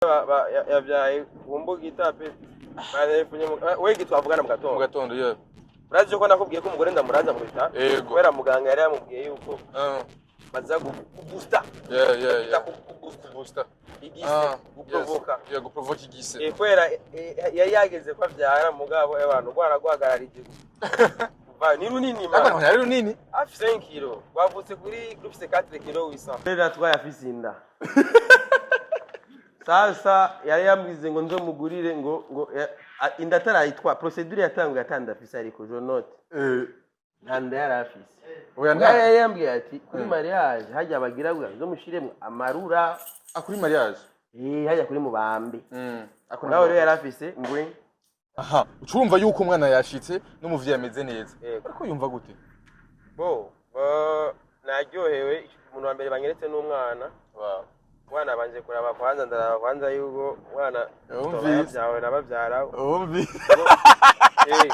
Yavyaye ku mbugita pe, barefunye wegi twavugana mu Mu gatondo. gatondo, yeah. Urazi ko nakubwiye ko umugore ndamuraza mu bitaro Yego. kubera muganga yari yamubwiye yuko baza kubusta. Kubusta. Booster. Igise. Guprovoka. Yes. Yeah, guprovoka igise. Kubera yari yageze ko avyara, mugabo abantu rwara rwahagararije kuva ni runini. Ariko Man, yari runini. Hafi 5 kilo rwavutse kuri rufise 4 kilo 800. Rero atwaye afise inda. Sasa yari yambwize ngo nzomugurire ngo inda atarayitwa, procédure yatanguye atanda afise, ariko je note nta nda yari afise. Oya. Mugabo Nta. Yari yambwiye ati kuri mariage hajya bagira ngo nzomushiremwo amarura. Ah, kuri mariage. Hajya kuri mubambe. Ako. Nawe rero yari afise ngwe. Aha, ucurumva yuko umwana yashitse n'umuvyeyi ameze neza. Yego. Ariko yumva gute? Bo naryohewe. Umuntu wa mbere banyeretse n'umwana. Umwana banje kuraba kwanza, ndaraba kwanza yuko umwana Yumvise. byawe nababyara. Wumvise. Eh.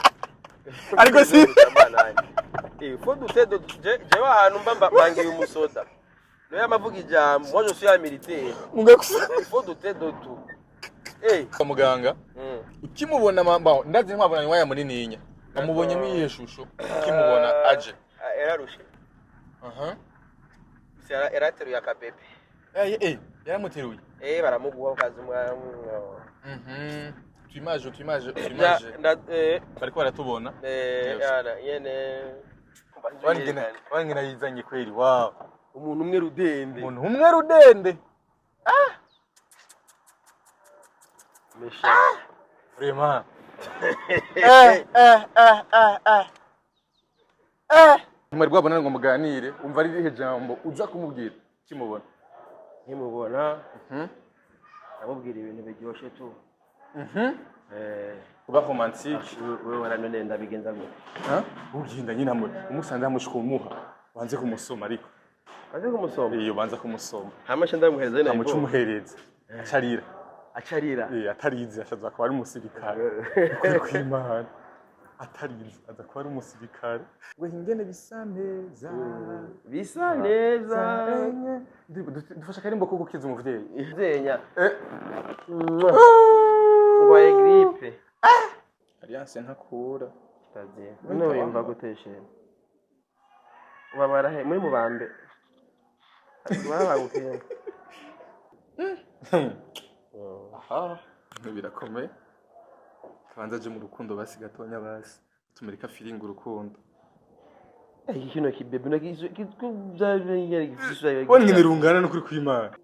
Ariko si- Faut douter de jewe ahantu mba mbangiye umusoda niyo yamavuga ijambo: "Moi, je suis un militaire." Mugakusa. Il faut douter de tout. Kwa muganga ukimubona ndazi ntimwabonanye umwanya munininya, amubonye muri iyihe shusho ukimubona aje? Ah, yararushe. Aha. Yarateruye akabebe. Yaramuteruye. Baramuguha ukaza umwana. Tuimaje, tuimaje, tuimaje. Bariko baratubona. Yes. Yana nyene. Wangena wangena yizanye kweli, wow. Umuntu umwe rudende. Umuntu umwe rudende. Mesha. Vraiment. Mwari bwabona ngo muganire, umva ari irihe jambo uza kumubwira kimubona? Nkimubona ndamubwira ibintu biryoshye tu. Kuba romantique. Wewe waranone ndabigenza gute? Ha? Ugenda nyine hamwe umusanze hamushika umuha, banze kumusoma ariko. Aze kumusoma. Iyo banza kumusoma. Hama nca ndamuhereza nyine. Amuca umuhereza acarira. Acarira. Atarize ashaza kuba ari umusirikare. Ukuri kw'Imana, atarize aza kuba ari umusirikare. We ingene bisa neza. Bisa neza. Dufashe akarimbo ko gukiza umuvyeyi. Zenya. Ngwaye grippe. Alliance ntakura. Tazi. None wiyumva gute shene? Ubabara he muri mubambe? Babagukiye. Aha ibintu birakomeye. Kabanza aje mu rukundo basi gatonya, basi tumereka feeling urukundo. Iki kino kibebe no kisu. Wongene rungana n'ukuri kw'Imana.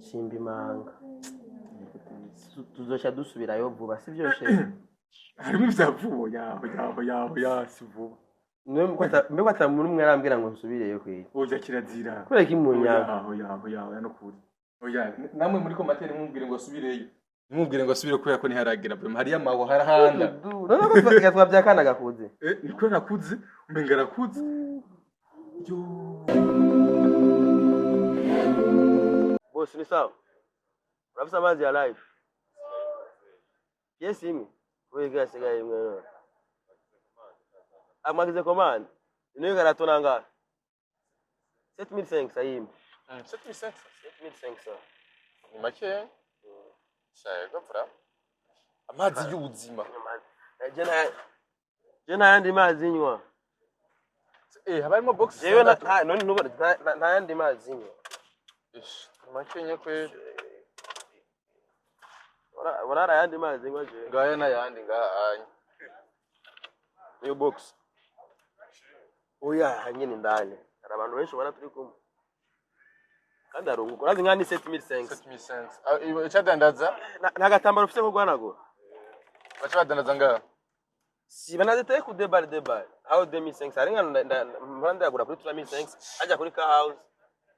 Simba imanga. Tuzoca dusubirayo vuba, sivyo shene? Harimo ivya vuba, yaho yaho yaho ya si vuba. Mbega ata muntu umwe arambwira ngo nsubireyo kweri? Oya, kirazira. Kubera ko imunyanga. Oya oya oya oya, nukuri oya. Namwe muri commentaire mumubwire ngo asubireyo, nimubwire ngo asubire kubera ko ntiharagera vraiment, hariyo amaho harahanda. None ko twabya akana gakuze. Niko arakuze, umenga arakuze yo. Boss, ni sawa? Urafise amazi ya Life? Yes, imwe. Kubera ko yasigaye imwe none. Mwagize commande. Niyo karato nangahe? 7500 imwe. 7500? 7500. Ni make shayego vra, amazi y'ubuzima. Je nta yandi mazi nywa. Haba harimo box. Jewe none ntubona nta yandi mazi nywa. Ish, makenya kweli. Urara ayandi mazi nywa jewe. Ngaya n'ayandi ngaha anya. Niyo box. Oya, nyine indani. Hari abantu benshi ubona turi kumwe. Kandi arunguka. Urazi nka ni 7500. 7500. Ah, icadandaza. Nta gatambaro ufise ko guhanagura? Baca badandaza ngaha. Si banaziteye ku debal debal. Aho 2500 hari nka mpora ndayagura kuri 3500 ajya kuri car house.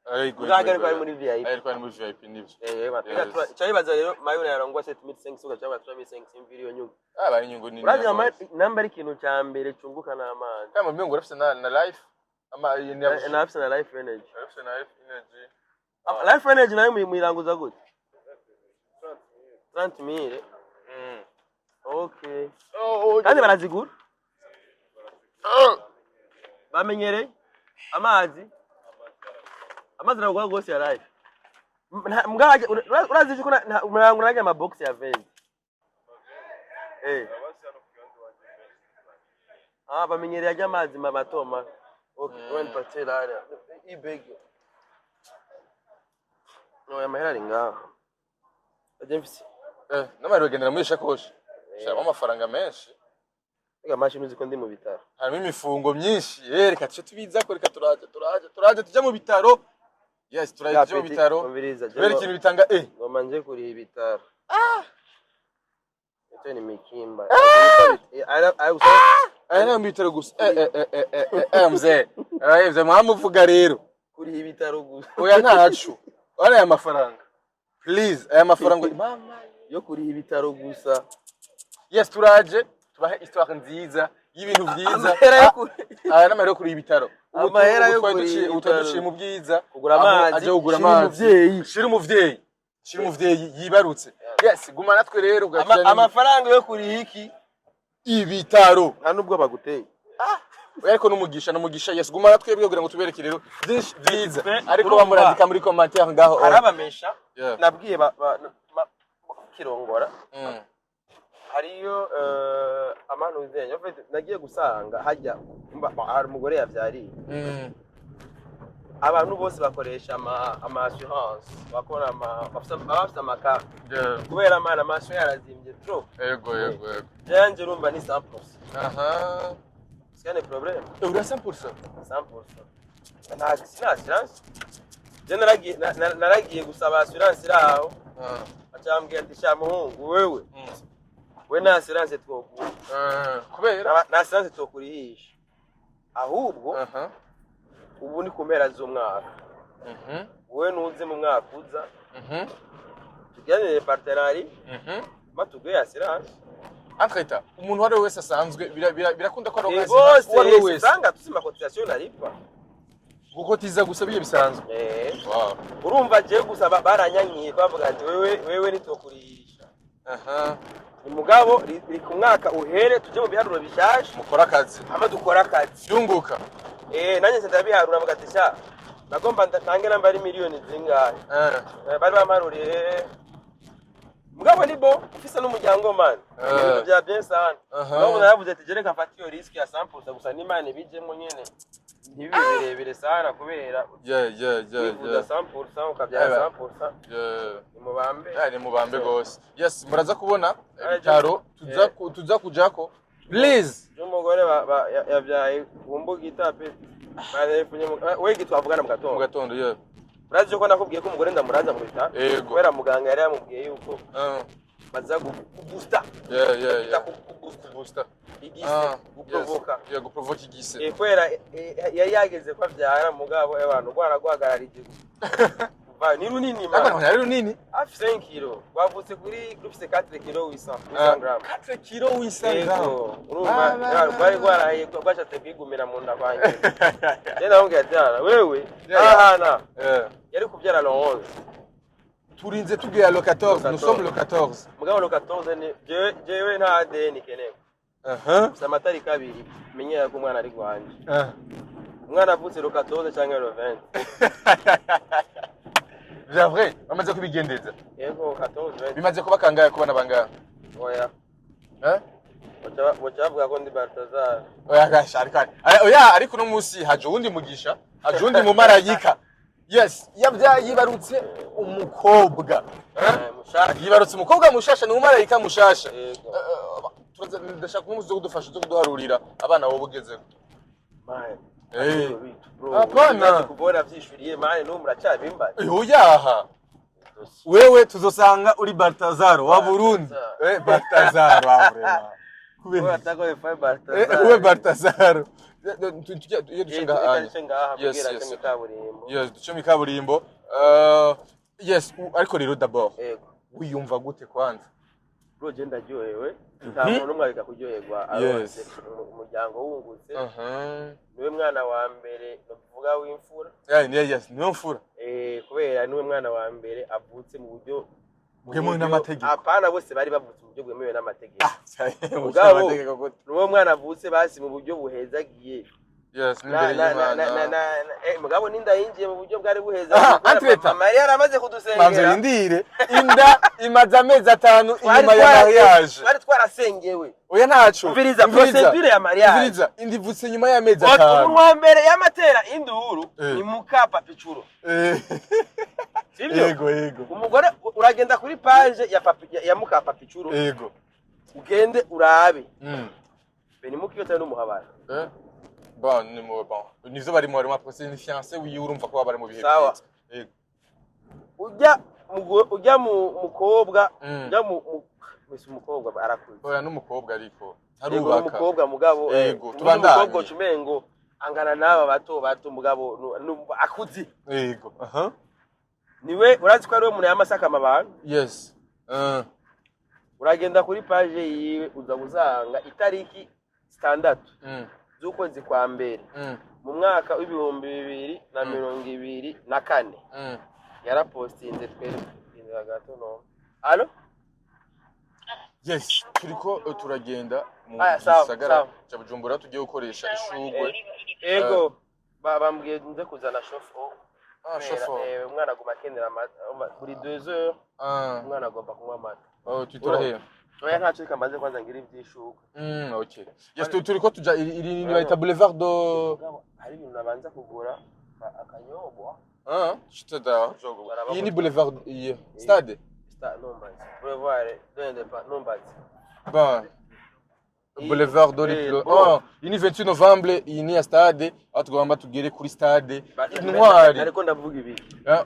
Ariko Uzahagarikwa ari muri VIP. Ariko ari muri VIP nivyo. Yes. Cyayibaza rero mayone yarangwa 7500 ugaca 3500 imviri iyo nyungu. Ah, bari inyungu nini. Urazi namba ari ikintu cya mbere cunguka n'amazi. Kama mbingu urafise na Life ama ni Nafise na Life Energy. Urafise na Life Energy. Ah, Life Energy nayo muyiranguza gute? 30,000. Okay. Oh. Kandi barazigura? Bamenyereye amazi. Amazi aragwa gose ya Life. Urazi ko murango narya ama box ya 20. Ah, bamenyereye ajya amazi mato. Okay, mm. Nipatie haya. Hii bag. No, ya mahera ari ngaho. Aje mfise. N'amahera ugendera muri shakoshi, shiramo amafaranga menshi. Reka mashini, uzi ko ndi mu bitaro. Harimo imifungo myinshi. Reka tuce tubizako, reka turaje, turaje, turaje tujya mu bitaro. Yes, turaje tujya mu bitaro. Umviriza. Kubera ikintu bitanga. Ngoma nje kuriha ibitaro. Icyo ni mikimba. Aya ni mu bitaro gusa. Mzee, mzee mwamuvuga rero. Kuriha ibitaro gusa. Oya, ntacu. Aya aya mafaranga, please, aya mafaranga, mama. Yo kuriha ibitaro gusa. Yes, turaje tubahe histoire nziza y'ibintu byiza. Amahera yo Aya n'amahera yo kuriha ibitaro. Ubu Amahera ubu yo twari kuriha ubu twari ibitaro. duciye mu bwiza. Kugura Aho amazi, aje kugura shira amazi. umuvyeyi. Shira umuvyeyi, shira umuvyeyi yibarutse. Yes, guma natwe rero. Amafaranga yo kuriha iki? Ibitaro. Nta nubwo baguteye. Oya, ariko n'umugisha, n'umugisha. Yes, guma natwe kugira ngo tubereke rero byinshi byiza. Ariko Urumva. bamurandika muri commentaire ngaho. Harabamesha. Nabwiye kirongora. Hariyo amanuzenye. En fait, nagiye gusanga hajya hari umugore yavyariye. Abantu bose bakoresha ama assurance, bakora ama bafise ama carte. Kubera amana amaso yarazimbye trop. Yego yego yego Janje urumva ni 100%. C'est un problème. Ura 100%? 100%. Nta sina assurance. Je naragiye naragiye gusaba assurance iri aho. Bacambwira ati: "Sha muhungu wewe, we nta assurance twokura." Kubera? Nta assurance twokurihisha. Ahubwo ubu ni ku mpera z'umwaka. Wowe nuze mu mwaka uza tuganire partenariat, batuguhe assurance. Entre-temps, umuntu uwo ari we wese asanzwe birakunda ko aronka Eh, assurance, uwo ari we bose wese. Usanga tusima cotisation naripa. Gukotiza gusa biye bisanzwe. Eh. Urumva je gusa baranyankiye bavuga ati: "Wewe, wewe nitokurihisha." Ni mugabo ri ku mwaka uhere tuje mu biharuro bishasha. Mukora akazi. Hama dukora akazi. Byunguka. Eh, nanjye ndabiharura mvuga ati: "Sha nagomba ntange namba ari miliyoni zingahe?" Bari bamparuriye, mugabo ni bo ufise n'umuryango, man. Ibintu bya bien sana. Mugabo naravuze ati: "Jereka mfate iyo risque ya 100% gusa n'Imana ibijemo nyene, ntibibe birebire sana," kubera kwivuza 100% ukabyara 100%. Ni mubambe. Yeah, ni mubambe gose. Yes, muraza kubona Araje. ibitaro tuza tuza kujako, please. Umugore yabyaye ku mbuga itape barefunye wegi twavugana mu Mu gatondo. gatondo, yeah. Urazi ko nakubwiye ko umugore ndamuraza mu bitaro. Yego. Kubera muganga yari yamubwiye yuko baza kubusta. Bita kubusta. Booster. Igise. Guprovoka. Yes. Yeah, guprovoka igise. Kubera yari yageze ko abyara, mugabo abantu rwara rwahagararije kuva ni runini. Ariko Man, ntabwo ari runini. Hafi 5 kilo, rwavutse kuri rufise 4 kilo 800 800 grams. 4 kilo 800 grams. Yego, urumva. Ah, rwari rwaraye, rwashatse kwigumira mu nda kwa nyina. Rero ndamubwira ati: "Ana, wewe ahana." Yari kubyara le 11. Turinze tugera le 14, nous 14. sommes le 14. Mugabo le 14 ni jewe nta ADN ikenewe. Gusa amatariki abiri menyera ko umwana ari rwanje. Umwana avutse le 14 cyangwa le 20. Bien vrai, bamaze kubigendeza. Yego, 14, 20. Bimaze kuba kangahe kubana bangahe? Oya. Eh? Baca bavuga ko ndi Baltazar. Oya gasha, ariko oya, ariko uno munsi haje uwundi mugisha, haje uwundi mumarayika. Yes, yabyaye, yibarutse umukobwa. Eh? Mushaka. Yibarutse umukobwa mushasha, ni umumarayika mushasha. Yego. Ndashaka umunsi uzo kudufasha, uzo kuduharurira abana wowe ugezeko. Man. Eh. Hapana. Hapana. Kubona vyishuriye, man, n'ubu muracyabimbaza. Oyaha. Wewe tuzosanga uri Baltazar wa Burundi. Baltazar. Eh, Baltazar wa vraiment. Wewe atako ifa Baltazar. Eh, uwe Baltazar. Iyo duce ngaha. Duce ngaha Yes, kugira yes. cyo kaburimbo. Yes, duce mu kaburimbo. Yes, ariko rero d'abord Yego. wiyumva gute kwanza? Bro, je ndaryohewe. Nta muntu n'umwe areka kuryoherwa aronse umuryango wungutse. Niwe mwana wa mbere bavuga w'imfura. Yeah, yes, niyo mfura. Eh, kubera niwe mwana wa mbere avutse mu buryo Bwemewe n'amategeko. Apana, bose bari bavutse mu buryo bwemewe n'amategeko. Mugabo Mugabo, niwo mwana avutse basi mu buryo buhezagiye. Yes, Na n'imbere na na na y'Imana. na na mugabo ninda yinjiye mu buryo bwari buheze. Aha, Kubera entre-temps. mama yari yaramaze Manzo kudusengera. rindire, inda imaze amezi 5 Twari inyuma ya mariage. Twari twarasengewe. Oya, ntaco. Umviriza, procédure ya mariage. Umviriza, inda ivutse nyuma y'amezi Umuntu 5. wa mbere yamatera induru ni muka Papicuro. Sibyo? Yego. Umugore, uragenda kuri page ya papi, ya muka Papicuro, ugende urabe. Beni mukiyo tari n'umuhabara. Bon, ni mu bon. Nivyo barimo barimo après ni fiancé wiwe, urumva ko bari mu bihe Sawa. byiza. Yego. Ujya ujya mu mukobwa, ujya mu umukobwa arakuze. Oya, n'umukobwa ariko Yego, tarubaka. N'umukobwa mugabo Yego, tubandanye. Umukobwa ucumengo angana n'aba bato bato, mugabo akuze. Yego. Aha. Niwe urazi ko ari we muntu yamasaka amabanga. Yes. Uragenda kuri page yiwe, uza gusanga itariki 6 z'ukwezi kwa mbere mu mwaka w'2024 yarapostinze. Twere gato no allo. Yes, turiko turagenda mu Aya, sawa, gisagara sawa. cya Bujumbura, tugiye gukoresha ishugwe. Ego, bambwiye nze kuzana chauffe-eau. Ah, chauffe-eau. Umwana aguma akenera amata buri 2 heures. Umwana agomba kunywa amata. Oh, tutora he? Oya, ntacyo, reka mbanze kwanza ngira iby'ishugwe. Okay. Yes, turiko tuja iri ni bayita boulevard de Mugabo, hari ibintu nabanza kugura akanyobwa. Ah, chitada. Barabakora. Iyi ni boulevard, iyi stade. Numbazi boulevard de l'Indépendance, numbazi. Bon. Boulevard de l'Iplo. Bon. Oh, iyi ni 28 novembre, iyi ni ya stade, aho tugomba tugere kuri stade Intwari. Ariko ndavuga ibi. Ah, ah,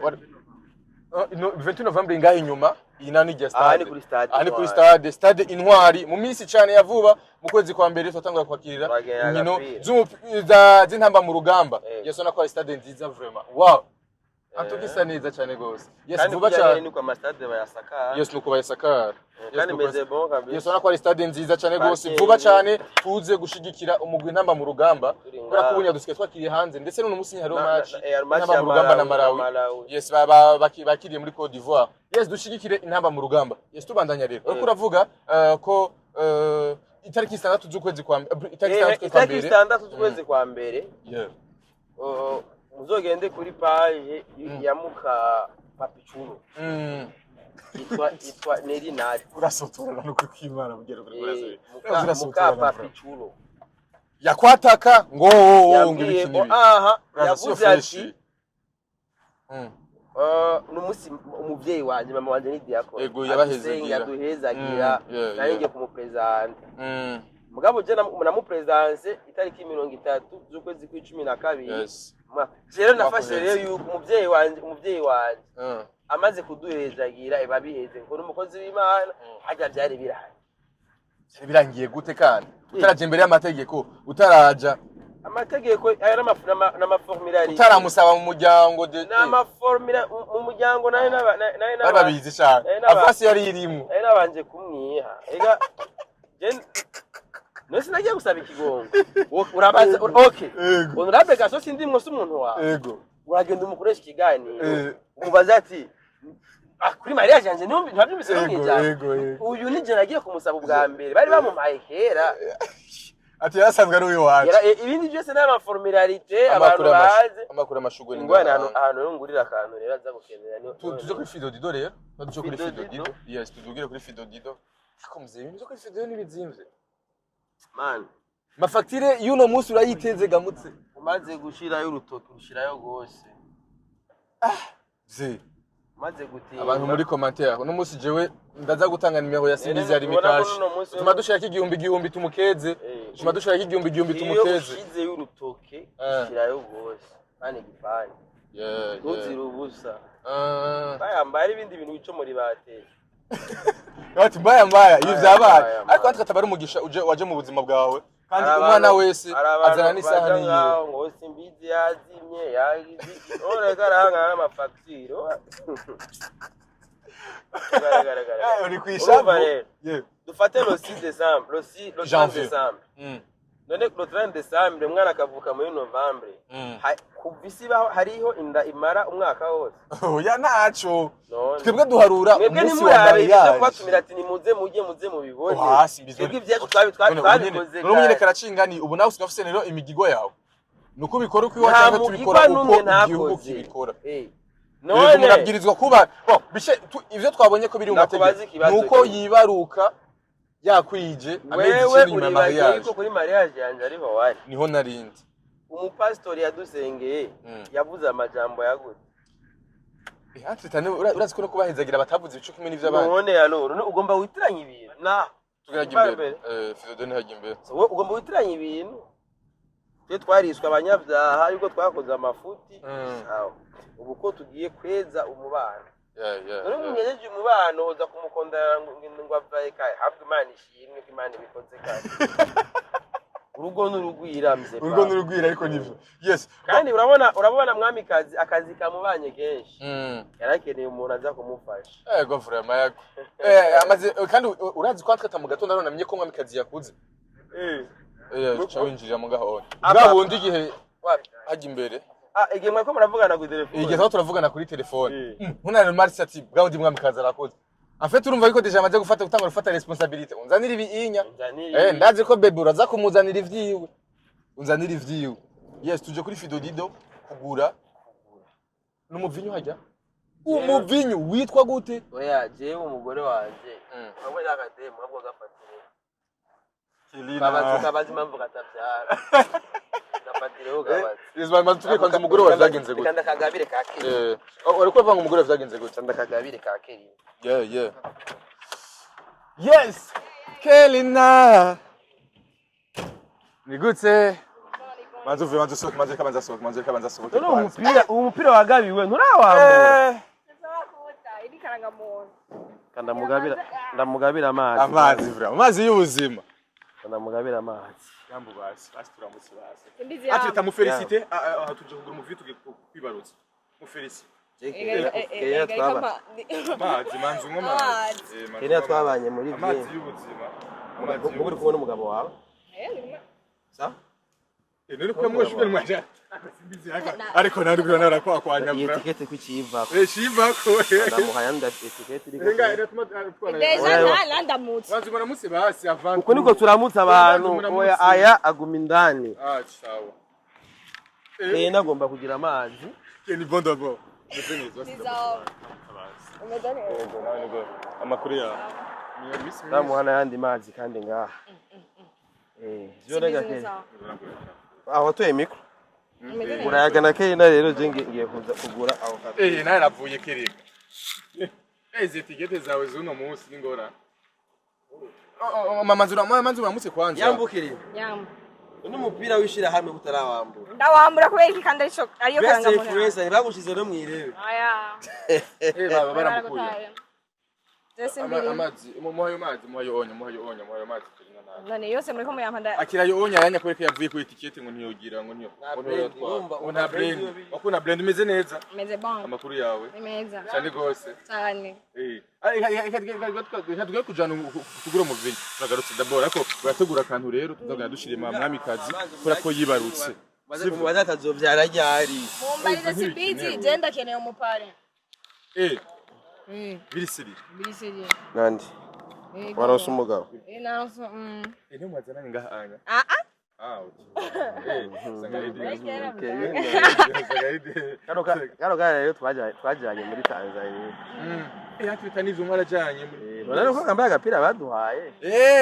no, 28 novembre ngaho inyuma, iyi nani rya stade. Aha ni kuri stade. Aha ni kuri Intwari. stade Intwari. Mu minsi cyane ya vuba, mu kwezi kwa mbere, twatangura kwakirira Twagera inkino agapira. z'intamba mu rugamba. Yego. Yes, ubona ko ari stade nziza vraiment. Wow. Antuka isa neza cyane gose. Yes, Kandi vuba kurya nyene cyane. ni kwa mastade bayasakara. Yes, nuko bayasakara. Yes, Kandi nuko meze bon kabisa. Yes, ubona ko ari stade nziza cyane gose. Parking. Vuba cyane tuze gushigikira umugwi intamba mu rugamba. Turi Kubera ko ngaha. ubunya dusigaye twakiriye hanze, ndetse n'uno munsi hariho match hari match intamba ya mu rugamba na Malawi, Malawi. Malawi. Yes, bakiriye muri Cote d'Ivoire. Yes, dushigikire intamba mu rugamba. Yes, tubandanya rero. Uriko uravuga ko itariki 6 z'ukwezi kwa itariki 6 z'ukwezi kwa Itariki mbere. 6 z'ukwezi kwa mbere, muzogende kuri page ya muka Papichulo. Yitwa Neri Nari. Urasotorana no kwimana bugero kuri Muka Papichulo. Yakwataka ngo ngo Yambwiye ibiki ngo n'ibi. aha Uraza siyo yavuze fresh. ati n'umunsi umuvyeyi wanje, mama wanje ni diakone. Yego, yabahezagira. Adusenga, aduhezagira. Nari ngiye kumupresenta. Mugabo je namupresence itariki 30 z'ukwezi kw'icumi na kabiri. Rero nafashe Umwaka rero yuko umuvyeyi wanje amaze kuduhezagira iba biheze, ngo n'umukozi w'Imana harya vyari biraye. Byari birangiye gute kandi utaraja imbere y'amategeko, utaraja Amategeko aya n'amaformulaire. Utaramusaba mu muryango de N'amaformulaire mu muryango nari bari babizi cyane. Avasi yari irimwo. Nari nabanje kumwiha ega je none sinagiye gusaba ikigongo. Urabaza okay. Ego. Honorable Gaso, sindimwo, si umuntu wawe. Ego. Uragenda umukoresha ikiganiro, umubaza ati: "Ah, kuri mariage yanje ntiwabyumvise no Ego, mwijambo?" ego, ego. Uyu ni je nagiye kumusaba ubwa mbere, bari bamumpaye kera. Ati yarasanzwe ari uyu wacu. Ibindi byose ni amaformularité abantu bazi. Amakuru amashugwe ni Ingwane ahantu rero ngurira akantu rero aza gukenera Tuje kuri Fido Dido rero, tuje kuri Fido Fido Dido? Dido. Yes, tudugire kuri Fido Dido. Ariko mzee, ibintu byo kuri Fido Dido ntibizimvye. Man. Mafagitire y'uno munsi urayiteze gamutse. Umaze gushirayo urutoki, ushirayo rwose. Mzee, Umaze gutinda. Abantu muri commentaire, uno munsi jewe ndaza gutanga nimero ya Simbizi ya Ubona ko Rimikashi. uno munsi Tuma dushirako igihumbi igihumbi tumukeze. Tuma dushirako igihumbi igihumbi Iyo tumukeze. ushizeyo urutoke, ushirayo rwose kandi igipande ntuzire ubusa. Bayambaye ari ibindi bintu bico muri bateye. Ati mbaya mbaya ibi Mbaya, vyabaye. mbaya, mbaya. Ariko natwe ataba ari umugisha uje waje mu buzima bwawe, kandi Hari umwana wese hari abantu azana n'isaha baja niyiwe. ngaho ngo Simbizi yazimye, yagize iki, none karahangana n'amafagitire. Uri kwishavu. Urumva rero, dufate le 6 décembre, le 6, le 30 Janvier. décembre. None le 30 décembre umwana akavuka muri novembre. Kuva isi ibaho hariho inda imara umwaka wose? Oya, ntaco. None Twebwe duharura mwebwe umunsi wa ntimurabe ibyo mariage. kubatumira ati nimuze mujye, muze mubibone. Hasi Twebwe ibyacu twabikoze none ubu nyene kare. karacingani, ubu nawe usigaye ufise rero imigigo yawe. Nuko ubikora uko iwacu Nta cyangwa tubikora mugigwa uko n'umwe igihugu ntakoze. kibikora. None Yego, murabwirizwa kuba bon bishe ivyo twabonye ko biri mu Ndakubaza mategeko ikibazo nuko kimwe. yibaruka yakwije amezi Wewe 9 inyuma ya uribagiwe mariage. yuko kuri mariage yanje ariho wari. Niho narindi. Umupasitori yadusengeye yavuze amajambo yagute? Hafi tane urazi ko no kubahezagira batavuze ibice kumwe n'ivy'abandi. None aloro ugomba witiranye ibintu na Tugeraga imbere. Fido ntihajya imbere. So, wowe ugomba witiranye ibintu. Twe twariswe abanyabyaha yuko twakoze amafuti. Sawa. Ubu ko tugiye kweza umubano. Yeah. None umuntu yejeje umubano uza kumukondana ngo avaye kaye. Habwa Imana ishimwe ko Imana ibikoze kaye. Urugo n'urugwiramze. Urugo n'urugwira ariko nivyo. Yes. Kandi urabona mwamikazi akazi kamubanye kenshi. Yarakeneye umuntu aza kumufasha. Ego vraiment yego. Amaze kandi urazi ko atwata mu gatondo namenye ko mwamikazi yakuze. Cha winjirira mu gahoro. Bwa bundi igihe hajya imbere. Ah, igihe mwariko muravugana kuri telefone. Igihe twaba turavugana kuri telefone. Nkuna Marsi ati bwa bundi mwamikazi arakuze. En fait urumva yuko deja amaze gufata gutangura gufata responsabilité. Unzanira ibiinya. Unzanira. Ndazi ko bebe uraza kumuzanira ivyiwe. Unzanira ivyiwe. Yes, tuje kuri Fido Dido kugura. N'umuvinyu hajya? Umuvinyu witwa gute? Oya, jewe umugore wanje. Wabwe akademu ahubwo gafatire. Kabazi impamvu katavyara. Gafatireho kabazi. Yes, maze tubwiye kwanza umugore wawe vyagenze gute? Reka ndakagabire ka Keri. Uriko uravuga ngo umugore wawe vyagenze gute? Ndakagabire ka Keri. Yeah. Yes! Kelina! Ni gute? Manze uve, manze usohoke, manze reka manze asohoke, manze reka manze asohoke. None uwo mupira wagabiwe nturawambura. Ndamugabira amazi. Amazi bra, amazi y'ubuzima. Ndamugabira amazi. Yambu basi, basi turamutse basi. Simbizi. Ati tamufelicite, tuje kugura umuvi tugiye kwibarutsa. Mufelicite. Kenya twaba. Amazi, manze unywe amazi. Manze Kenya unywe twabanye muri amazi byinshi. y'ubuzima. Amazi Ubu uri kumwe n'umugabo wawe? Sa? None ko mwoshuke mwaje. Ariko nari kubona narakwakwanya Iyo bra. etikete kukiva. Shivako. Ndamuha yandi etikete iri. Renga iratuma atwara. Deja nandamutse. Manze muramutse basi avant. Uko niko turamutse abantu. Oya, aya aguma indani. Ah, sawa. Kenya agomba kugira amazi. Ni bon d'abord. Meze neza. Basi. Umeze neza. Nawe niko amakuru yawe. Ndamuha n'ayandi mazi kandi ngaha. Sio rega Kenya. Aho watoye mikro. Umeze neza. Urayagana Kenya rero je ngiye kuza kugura aho kafe. Nawe navuye kirega. Izi etikete zawe z'uno munsi ni ngora. Mama nzura, mama nzura muramutse kwanza. Yambukire. Yamba. Uno mupira wishira hamwe utarawambura. Ndawambura kubera iki kandi ariyo Best karangamuntu. influencer ntibagushize no mwirebe. Aya. Baba baramukuye. Jesse mbiri. Amazi, muhayo mazi, muhayo onya, muhayo onya, muhayo mazi kirina nabi. None yose muri ko muyampa nda. Akira yo onya yanya kwereka yavuye ku etikete ngo ntiyogira ngo ntiyo. Nta Ngo blend, ntiyotwara. urumva, Ngo nta umva blend blend. iyo biri. Wakuna blend imeze neza. Meze bon. Amakuru yawe. Ni meza. Cyane gose. Cyane. Reka tugere kujana kugura umuvinyu. Turagarutse d'abord ariko urategura akantu rero tuzagenda dushira mwamikazi kubera ko yibarutse. Maze kumubaza atazovyara ryari. Mumbarize simbizi je ndakeneye umupare. Biri seri. Biri seri. Nandi. Waronse umugabo. Naronse. Niyo mwazananye ngaha anya. Ah ah. Ah, okay. Sangaridi. Sangaridi. Kano kare rero twajanye muri Tanzania. Hatwita n'ivyo mwarajanye muri. Urabona ko kambaye agapira baduhaye.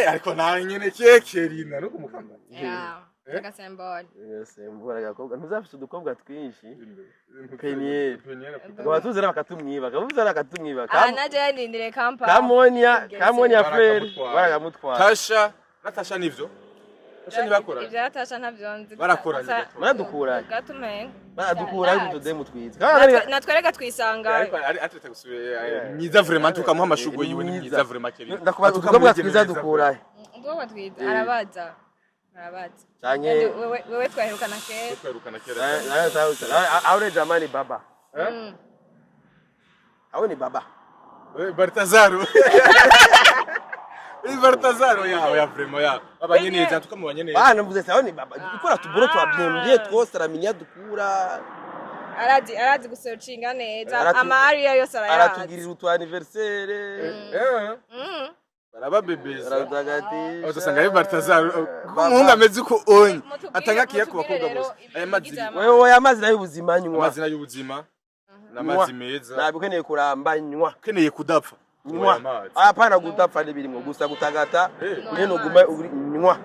Ariko nawe nyene kekerina no kumukamba. Yeah. Agasembora. Sembura agakobwa ntuzafise udukobwa twinshi. Peniel. Peniel. Tukaba tuzana bakatumwiba, bakabuzana bakatumwiba. Ah, naje nindire kampa. Kamonya, Kamonya frere Barakamutwara. barakamutwara. Tasha, Natasha nivyo. Tasha ntibakoranye. Ibya Tasha ntabyo nzi. Barakoranye gato. Baradukuranye. Gatumenga. Baradukura utudemu twiza. Natwereka twisanga. Ariko ari atwita gusubira myiza vraiment tukamuha amashugwe yiwe ni myiza vraiment kerina. Ndakubaza udukobwa twiza dukurahe. Ubwoko twiza arabaza. Arabaza. Canke Kandi wewe twaherukana kera. Twerukana kera. Aure jamani baba. Awe ni baba. Bartazaro. Bartazaro ya vraiment ya. Babanye neza tukamubanye neza. Ah, navuze ati awe ni baba. Ikora tuburo twabyembye twose aramenya dukura. Arazi gusearchinga neza. Ama area yose arayazi. Aratugirira utu anniversaire. Arababebeza. Aradagatisha. Uzasanga ari Baltazar, umuhungu ameze uko onye Mutubwire- atanga akiya ku mutubwire bakobwa rero bose. Aya mazi ibigize amazi. Wewe, oya, amazi nayo ubuzima, nywa. Amazina y'ubuzima ni amazi meza. Ntabwo ukeneye kuramba, nywa. Ukeneye kudapfa, Nywa. aya mazi. Hapana, gutapfa n'ibirimo gusa gutagata. Nywa Nyine ugume nywa.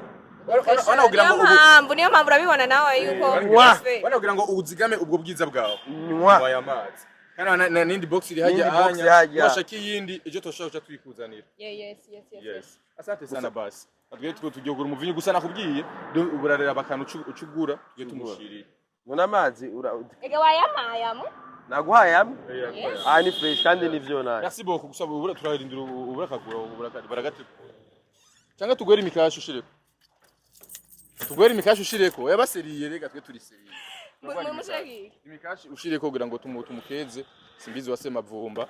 Wana kugira Niyo ngo ubu mpamvu, niyo mpamvu urabibona nawe yuko Nywa. Wana kugira ngo uzigame ubwo bwiza bwawe, Nywa. nywa aya mazi. Kandi n'indi box iri hajya. N'indi box Anya hajya. washaka iyindi, ejo toshobora kuca tuyikuzanira. Yeah, yes. Yes, asante sana. Basi atwe two tugiye kugura umuvinyu gusa nakubwiye burarera akantu ucugura tugiye tumushirira. Ngo amazi Ega wayampaye amu? Naguhaye amwe. Yes. Ah, ni fresh kandi nivyo nayo. Merci beaucoup. Gusa ubura turarindira ubura kagura ubura baragategura, cyangwa tugwere imikasha ushireko, tugwere imikasha ushireko yabaseriye. Rega twe turi sérieux. Mushireki. Imikashi ushireko kugira ngo tumukeze simbizi wase mavumba.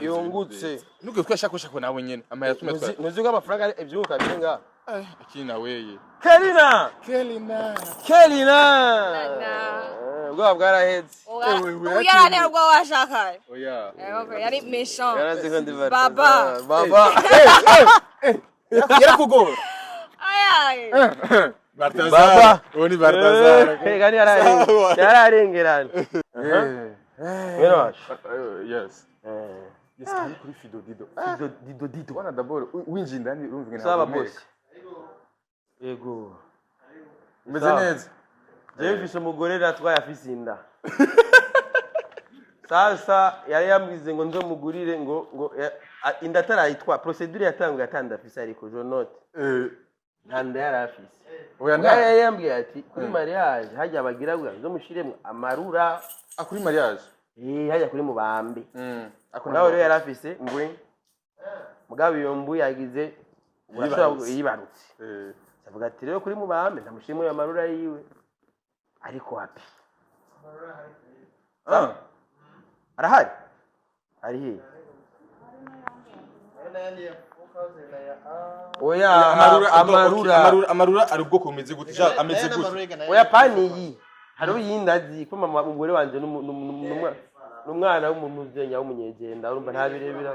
Yungutse. Nuge twashakosha ko nawe nyene amahera tumwe twa Ntuzi ko amafaranga ari ivyuka biri ngaha. Akina weye. Kelina. Kelina. Kelina. Nana. Ubwoba bwaraheze. Ubu yarantera ubwo washakaye. Oya. Okay, yari méchant. Yarazi ko ndi Baba. Baba. Yarakugora. Ayaye. Bartazar. Baba. Uwo ni Bartazar. Kandi Sawa. yararengerana. Mwene wacu. Yes. Eh. Yes, kandi kuri Fido Dido. Dido Dido Dido. Bwana, d'abord winjiye indani urumva ingene Sawa hahumeka. boss. Yego. Umeze Sawa. neza. Jewe mfise umugore natwaye afise inda. Sasa yari yambwize ngo nzomugurire ngo inda atarayitwa, procédure yatanguye atanda afise, ariko je note nta nda yari afise. Oya. Mugabo Nta. yari yambwiye ati kuri mariage hajya bagira ngo nzomushiremwo amarura. Ah, kuri mariage. Eh, hajya kuri mubambe. Ako. Nawe rero yari afise mbwe, mugabo iyo mbu yagize urashobora Yibarutse. Yibarutse. Avuga ati rero kuri mubambe ndamushimwe amarura yiwe, ariko wapi. Ah. Arahari, ari hehe? Oya. Amarura. Amarura. Amarura, amarura ari ubwoko bumeze gute? Ja ameze gute? Oya, pani iyi hariho iyindi azi ko mama umugore wanje n'umwana w'umuzenya w'umunyegenda, urumva nta birebire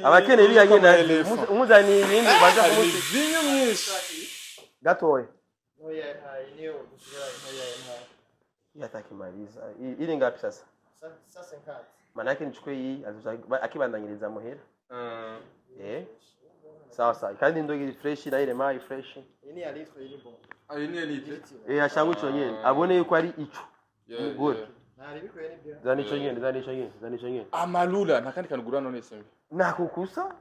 abakeneye biriya nyene azi. Umuzaniye ibindi baza Hari kumusi imivinyu myinshi. Gatoya yatakimaliza. Ili ngapi sasa? Manake nichukue hii akibandanyiriza muhira. Eh, sawa sawa, kandi indoga iri fresh na ile mayi fresh. Ayo ni elite. Eh, ashanga ico nyene abone yuko ari ico umugore. Zana ico nyene, zana ico nyene, zana ico nyene. Amarura nta kandi kantu ugura none sembe? Nakukusa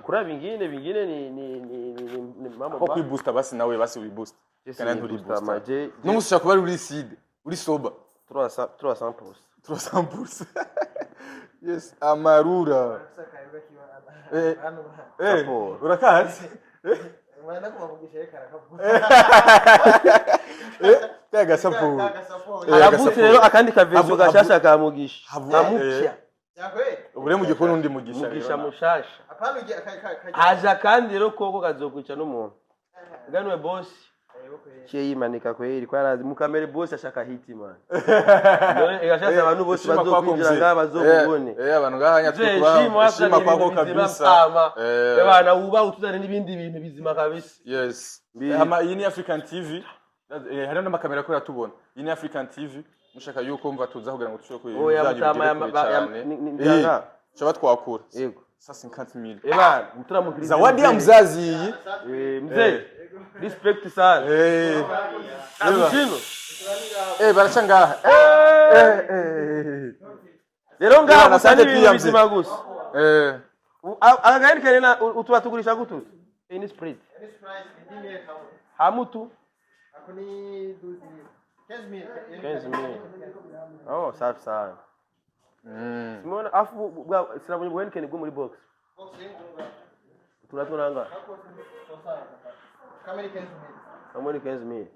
kuri vingine, vingine ni mambo Ko kwibusta basi, nawe basi wiboost. Je Kana si nturi booster, booster. ma je N'umunsi ushobora kuba uri lucide, uri sober. 300 300%. 300%. Yes, amarura. Eh, Support. Urakazi? Eh, kaga support. Eh, Aravutse rero akandi kavezo gashasha ka Mugisha. Kamupya. Ubure mu gikoni undi Mugisha rero. Mugisha mushasha haja, kandi rero koko kazokwica n'umuntu ganwe boss ciye yimanika kweri ko yarazi mukamere boss ashaka hit man. None igashasa abantu bose Heshima kwako, bazokwinjira mzee. ngaha bazokubone. Eh, abantu ngaha Mzee, nyatukuba heshima, heshima kwako ibintu bizima kabisa. mtama. Bana uba utuzane n'ibindi bintu bizima kabisa. Yes. Mbili. Hama iyi ni African TV. Hariho n'amakamera ko yatubona. Iyi ni African TV. Mushaka yuko mva tuza kugira ngo tushobore Oya, byanyu mutama bigere kure cyane. njanga. Shaba twakura. Yego. Sasa 50,000. Ebana muturamukiriza. Zawadi ya mzazi iyi. Eh, mzee, respect sana. Azutino. Baraca ngaha. Rero ngaha Ebana, gusa asante n'ibintu pia, mzee. bizima gusa. Akagari kene utuba tugurisha gututu. Iyi ni spread. Hamutu 15,000. Oh, safi sana. Simona afu bwa sinabonye bwa kene bwo muri box. Turatwo Kamwe ni 15,000.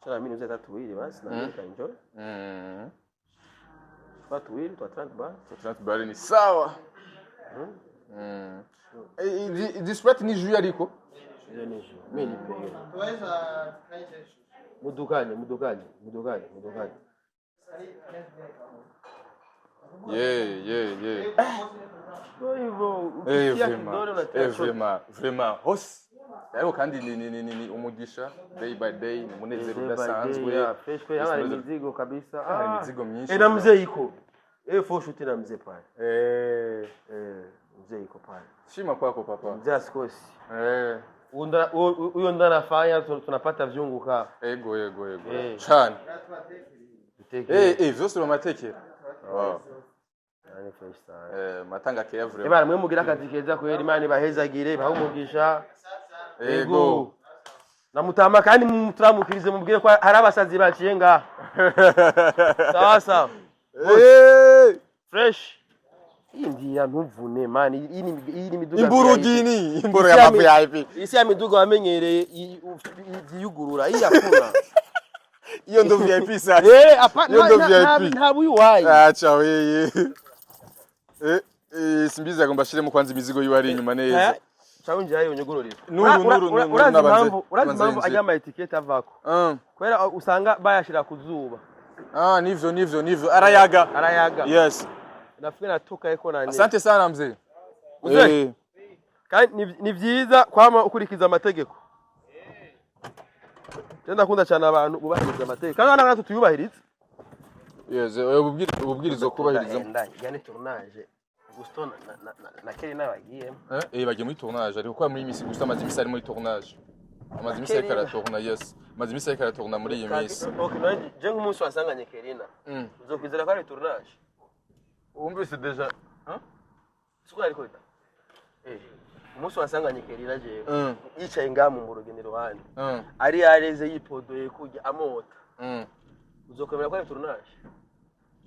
Sana mimi niuze tatu basi na mimi enjoy. Tatu tuwili twa 30 ba. 30 bari ni sawa. Izi Sprite ni jus ariko. Ile ni jus. Mimi nipe. Mudukanye, mudukanye, mudukanye, mudukanye. Yeah. Kwa hivyo Eh, ukitia vraiment. kidole unatia Eh, shot. vraiment, vraiment. Hose. Ariko kandi ni umugisha day by day, ni umunezero Day by day, udasanzwe. yeah, fresh kweli. Hapa ni Yes, mizigo kabisa. Hari Ah. imizigo myinshi. Eh, na mzee iko. Eh, fo shoot na mzee pale. Eh, mzee iko pale. Shima kwako papa. Mzee asikosi. Huyo ndo anafanya tunapata vyungu ka. Ego, ego, ego. Eh. Cyane. Biteke. Eh, vyose uramatekera. Wow. Yani fresh sana. Eh, matanga keya Eh vraiment. bana, mwe mugira akazi keza kweli, Imana ibahezagire, ibahe umugisha. Ego. Na mutama kandi muturamukirize, mubwire ko hari abasazi baciye ngaha. Sawa sawa. Fresh. Iyi ndiya ntuvune man, iyi ni imiduga. Imburugini, imboro Isi ya ya VIP. Isi ya miduga wamenyereye yiyugurura, iyi yakuna. Iyo ndo VIP sasa. Eh, apa Iyo ndo VIP. Nta buyuwayi. Acha weye. Eh, eh, simbizi agomba ashiremo kwanza imizigo yiwe ari inyuma neza. Chawinjira unyugururire. Nuru, Nuru, Nuru, Urazi nabanze- impamvu, urazi nabanze impamvu yinjire. ajya ama étiquette avako? Kubera usanga bayashira ku zuba. Ah, nivyo, nivyo, nivyo. Arayaga. Arayaga. Yes. Nafikiri natoka eko nani. Asante sana mzee. Mzee. Eh. Kandi ni vyiza kwama ukurikiza amategeko. Je ndakunda cyane abantu bubahiriza amategeko. Kandi natwe tuyubahiriza. Yes, ububwirizo kubahiriza. Yani tournage. Gusto na Kelly nabagiyemo. Eh, eh, bagiye muri tournage, ariko kwa muri iyi minsi gusa amaze iminsi ari muri tournage. Amaze iminsi ariko aratourna, yes. Amaze iminsi ariko aratourna muri iyi minsi. Okay, none je nk'umunsi wasanganye Kerina. Uzokwizera ko ari tournage? Wumvise déjà. Hein? Siko ariko. Eh. Umunsi wasanganye Kerina jewe. Yicaye ngaha mu murugeni iruhande. Ari yareze yipodoye kurya amota. Uzokwemera ko ari tournage?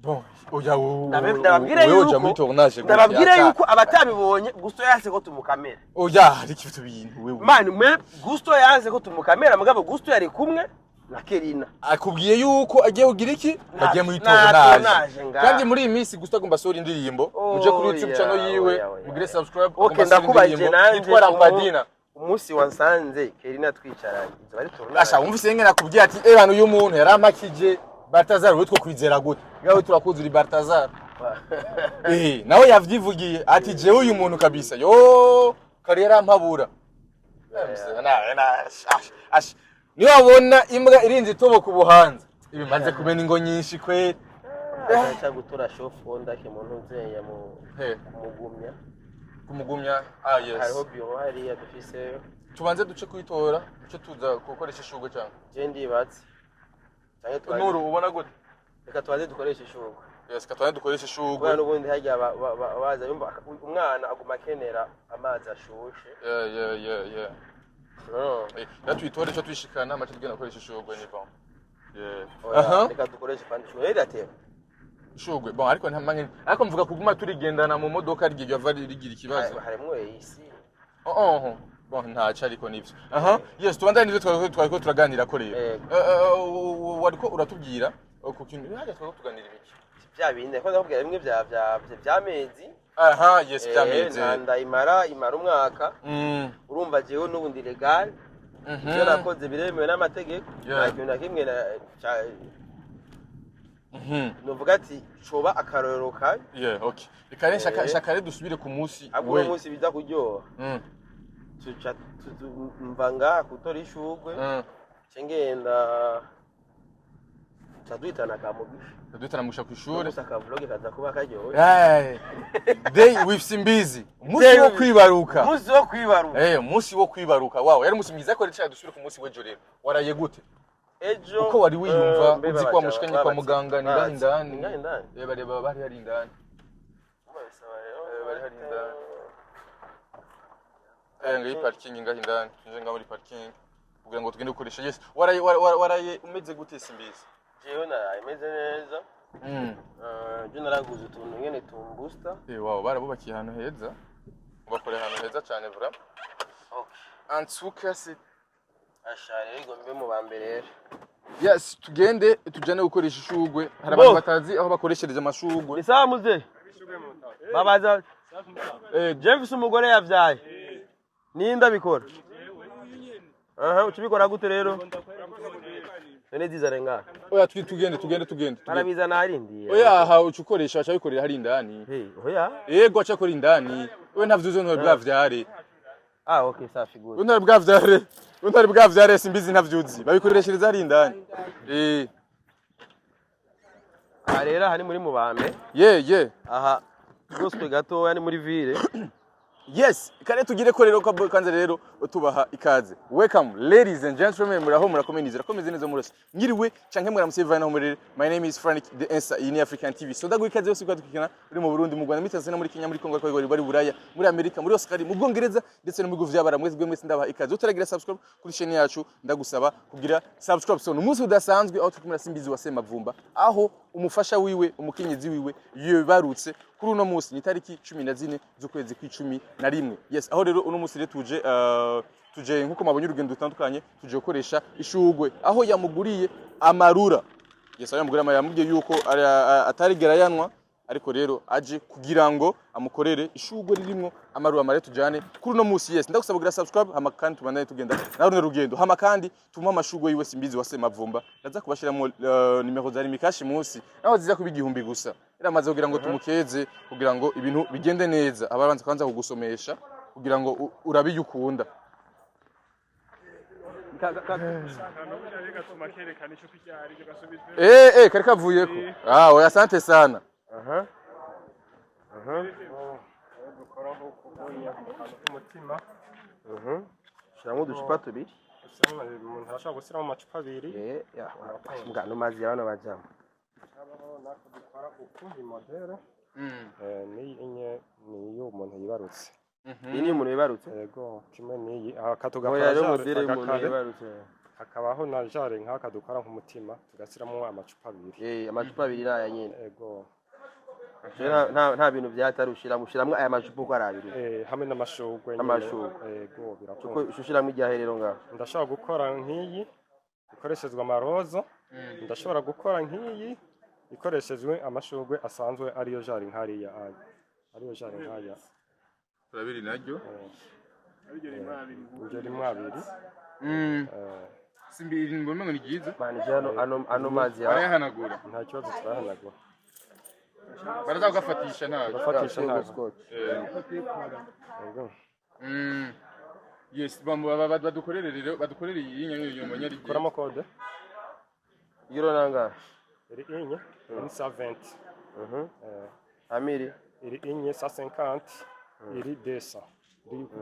Bon, oya Ndababwire wewe uja yuko muri tournage gute? Ndababwire yuko abatabibonye, Gusto yanse ko tumukamera. Oya, ariko ivyo bintu wewe. Man, mwe Gusto yanse ko tumukamera, mugabo Gusto yari kumwe na Kerina. Akubwiye yuko agiye kugira iki? Agiye muri Nta tournage. tournage ngaha. Kandi muri iyi minsi Gusto agomba asohora indirimbo. Muje kuri YouTube channel yiwe, Oya, oya. mugire subscribe, Okay, agomba asohora ndakubajije indirimbo nanje yitwa Rampadina. Umunsi wansanze Kerina twicaranye, izo ari tournage? Asha, wumvise ngene nakubwiye ati eh bana, uyu muntu yaramakije Baltazar, wewe two kwizera gute? Gawe turakuzi uri Baltazar. Eh, nawe yavyivugiye ati jewe uyu muntu kabisa. Yo, kari yarampabura. Na ash, ash. Niyo wabona imbwa irinze itobo ku buhanza. Ibi maze kumena ingo nyinshi kweri. Aca gutora shofu ndake muntu nzeya mu He, kumugumya. Kumugumya. Ah, yes. Hariho biro hariya dufise. Tubanze duce kuyitora, duce tuza gukoresha ishurwe cyangwa. Je ndibatse canke tubanze? Nuru, ubona gute? Reka tubanze dukoreshe ishurwe. Yes, katwane dukoresha ishurwe. Kubera n'ubundi harya baza yumva umwana aguma akenera amazi ashushe. Yeah. No. Eh, rero tuyitore ico twishikana amace tugenda gukoresha ishurwe ni bon. Yeah. Oya, Aha. reka dukoreshe kandi ishurwe rirateba. Ishurwe. Bon, ariko nta manke. Ariko mvuga kuguma turigendana mu modoka rigiye yava rigira ikibazo. Harimwo AC. Oh. Bon, ntaco ariko nivyo. Aha. Yes, tubandane nivyo twariko turaganira ko rero. Yego. Wariko uratubwira ku kintu hajya twariko tuganira ibiki? Bya bindi ko ndakubwira bimwe bya by'amezi. Aha, yes, byameze. Ntanda imara umwaka. Urumva jewe n'ubu ndi légal. Ivyo nakoze biremewe n'amategeko. Nta kintu na kimwe novuga ati coba akarorero kabi. Yeah, okay. Reka rero shaka Eh. shaka rero dusubire ku munsi Ahubwo we. uno munsi biza kuryoha. Tuca mva ngaha gutora ishurwe, nce ngenda, tuca duhitana kamugisha. Duhitana musha kw'ishure. Gusa akavlog kaza kuba karyoshye. Hey. Day with Simbizi. Umunsi Day wo kwibaruka. Umunsi wo kwibaruka. Eh, umunsi wo kwibaruka. Wow, yari umunsi mwiza, ariko rero dusubire ku munsi w'ejo rero. Waraye gute? Ejo Uko wari wiyumva mbe uzi ko wamushikanye kwa muganga ni ngaho indani. Ni ngaho indani. Eh, bareba bari hari indani. Bisaba rero. Eh, bari hari indani. Eh, ngayi parking ngaho indani. Tuje ngaho muri parking kugira ngo tugende gukoresha. Yes. Waraye umeze gute, Simbizi? Jewe naraye meze neza. Je naraguze utuntu nyene tumbusta. Eh, wow, barabubakiye ahantu heza. Bakoreye ahantu heza cyane vraiment. Okay. En tout cas, c'est Asha rero igombe mu ba mbere rero. Yes, tugende tujane gukoresha ishurwe. Hari Bo. abantu batazi aho bakoreshereza amashurwe. Ni sawa muze. Babaza Eh, je mfise umugore yavyaye. Ninde abikora? Aha, ucibikora gute rero? None zizane ngaha? Oya, tugende, tugende, tugende, tugende. Barabizana harindiye. Oya, aha uca ukoresha, aca bikorera hari indani. Hey, oya. Yego, aca akora indani. We ntavyo uzi, ntwari bwavyare. Ah, okay, safi, good. We ntwari bwavyare, we ntwari bwavyare, simbizi, ntavyo uzi, babikoreshereza hari indani. Aha rero, aha ni muri Mubambe. Ye. Aha goswe gatoya ni muri ville. Yes, kare tugire ko rero kanze rero tubaha ikaze. Welcome, ladies and gentlemen, muraho, murakomeye, nizera ko meze neza murose. Mwiriwe canke mwaramutse bivanye naho muri. My name is Frank the Answer, iyi ni African TV. So ndaguha ikaze yose kwadukurikirana uri mu Burundi, mu Rwanda, muri Tanzania, muri Kenya, muri Congo, ariko bari Buraya, muri Amerika, muri Australia, mu Bwongereza ndetse no mu bihugu vy'Abarabu. Mwese mwese ndabaha ikaze. Utaragira subscribe kuri chaîne yacu, ndagusaba kugira subscribe. So ni umunsi udasanzwe aho turi kumwe na Simbizi wa Semavumba, aho umufasha wiwe, umukenyezi wiwe yibarutse kuri uno munsi, ni tariki 14 z'ukwezi kw'icumi na rimwe. Yes, aho rero uno munsi rero tuje nkuko mwabonye urugendo rutandukanye, tuje gukoresha ishugwe aho yamuguriye amarura. Yes, aho yamuguriye amarura, yamubwiye yuko atarigera yanwa, ariko rero aje kugira ngo amukorere ishugwe ririmwo amarura mare tujane kuri uno munsi. Yes, ndagusaba kugira subscribe, hama kandi tubandanye tugenda na runo rugendo, hama kandi tumuhe amashugwe yiwe Simbizi wa Semavumba. Ndaza kubashiramwo nimero za Lumicash munsi, naho ziza kuba 1000 gusa, iramaze kugira ngo tumukeze, kugira ngo ibintu bigende neza. Ababanza kwanza kugusomesha kugira ngo urabe iyo ukunda. Gatuma kerekana ico kirya arivyo gasubizwe. Kari kavuyeko. Ah, oya, asante sana. Aha. Dukoraho kubunya akantu k'umutima. Shiramo uducupa tubiri. Umuntu arashobora gushyiramo amacupa abiri. Eh, ya, mbwa no mazi ya bano bajama. Habaho n'ako dukora uku iyi modèle. N'iyi inye ni iyo umuntu yibarutse. Iyi ni umuntu wibarutse. Yego, kimwe n'iyi aka Oya, tugakora rero genre modèle y'umuntu agakare. yibarutse. Hakabaho na genre nk'aka dukora nk'umutima, tugashyiramo amacupa abiri. Eh, amacupa abiri naya nyene. Yego. Rero nta bintu vyatari, ushiramwo aya macupa uko ari abiri. Hamwe n'amashurwe nyene. N'amashurwe. Yego. Kuko Birakunda. ushiramwo iryahe rero ngaho? Ndashobora gukora nk'iyi ikoreshejwe amaroza, ndashobora gukora nk'iyi ikoreshejwe amashurwe asanzwe, ariyo genre nk'ariya aya, ariyo genre nk'aya. Turabiri naryo. Ibyo rimwe abiri. Simbi mbona ngo ni ryiza. Mani, je ano mazi ya Barayahanagura. Nta kibazo, turahanagura. Baraza kugafatisha ntabwo. Turafatisha ntabwo. Scotch. Yego. Yes, badukorere rero, badukorere iyi nyanya yo manyari. Kuramo code. Euro nanga. Iri inye ni 120. Amiri. Iri inye 150, iri 200.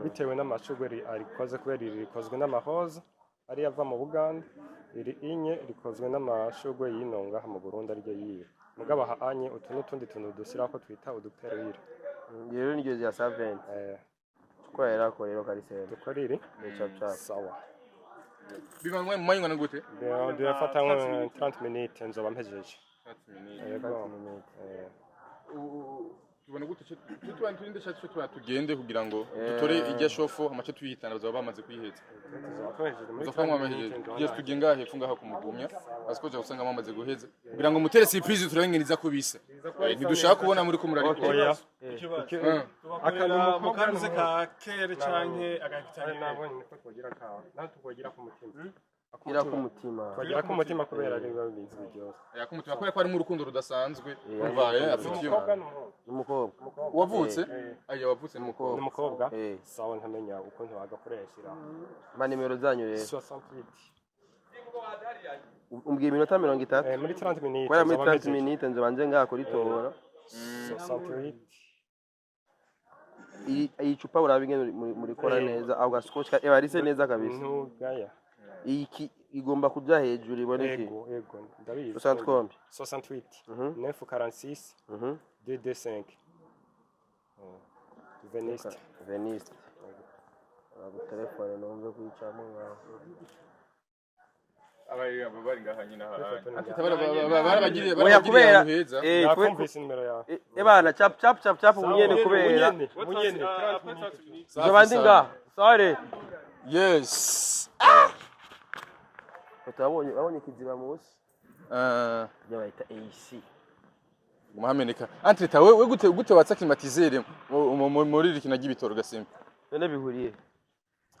Bitewe n'amashurwe arikoze, kubera iri rikozwe n'amaroza ariyo ava mu Buganda, iri inye rikozwe n'amashurwe y'ino ngaha mu Burundi, ariryo yiwe. Mugabo aha anye utu n'utundi tuntu dushyiraho twita uduperire. Rero niryo rya 120. Ko rero kari sema. Dukora iri. Ni chap chap. Sawa. Bimwe mu manywa gute? Birafata nka 30 minutes nzoba mpejeje. Yego. Tubona gute tuba turinde cyo tuba tugende kugira ngo dutore irya shofo amace tuyihitana, bazaba bamaze kuyiheza. Tuzoba tuhejeje muri Uzofanya 30 mwamahejeje. minutes. Yes, tugiye ngaha hepfo ngaha kumugumya asikoje gusanga mwamaze guheza, kugira ngo mutere surprise, turabengeniza ko bisa. Ntidushaka kubona muri ko murarikora. Oya. Aka ni umukobwa mukanuze n'umuhungu. ka kere canke Ari agahita. nabonye niko twogira ka naho twogira ku mutima. Ira ku mutima. Twagira ku mutima kubera ari biba bizi byose. Yakumutima kubera ko harimo urukundo rudasanzwe. Urumva afite iyo Umukobwa n'umuhungu? N'umukobwa. Wavutse aya wavutse ni umukobwa. Ni umukobwa. Eh. Sawa, ntamenya ukuntu bagakoresha. Ma nimero zanyu rero. 68. Umbwiye iminota 30. Muri 30 minutes. Kubera muri nzoba 30 mpejeje. minutes nzobanze ngaha kuritora. 68. Iyi cupa urabe ingene murikora neza, ako gascotch rise neza kabisa. Ntugaya. Iyi igomba kuja hejuru iboneke. Ego, ego, ndabizi. 60 kombi. 68. Mhm. 946. 225. Veniste. Veniste. Urabu telefone numve kuyicamo ngaho. Abari bari ngaha nyine aha. Telefone. Barabagiriye Oya, barabagiriye kubera ahantu heza. Nakumvise nimero yawe. Ebana, chap chap chap chap ubunyene kubera Ubunyene, ubunyene, 30 minutes. nzoba ndi ngaha. Sorry. Yes. Babonye kiziba munsi. Ibyo bayita AC. Muhameneka entre we gute watsa climatiseur muri rikina ry'ibitoro gasimba? None bihuriye.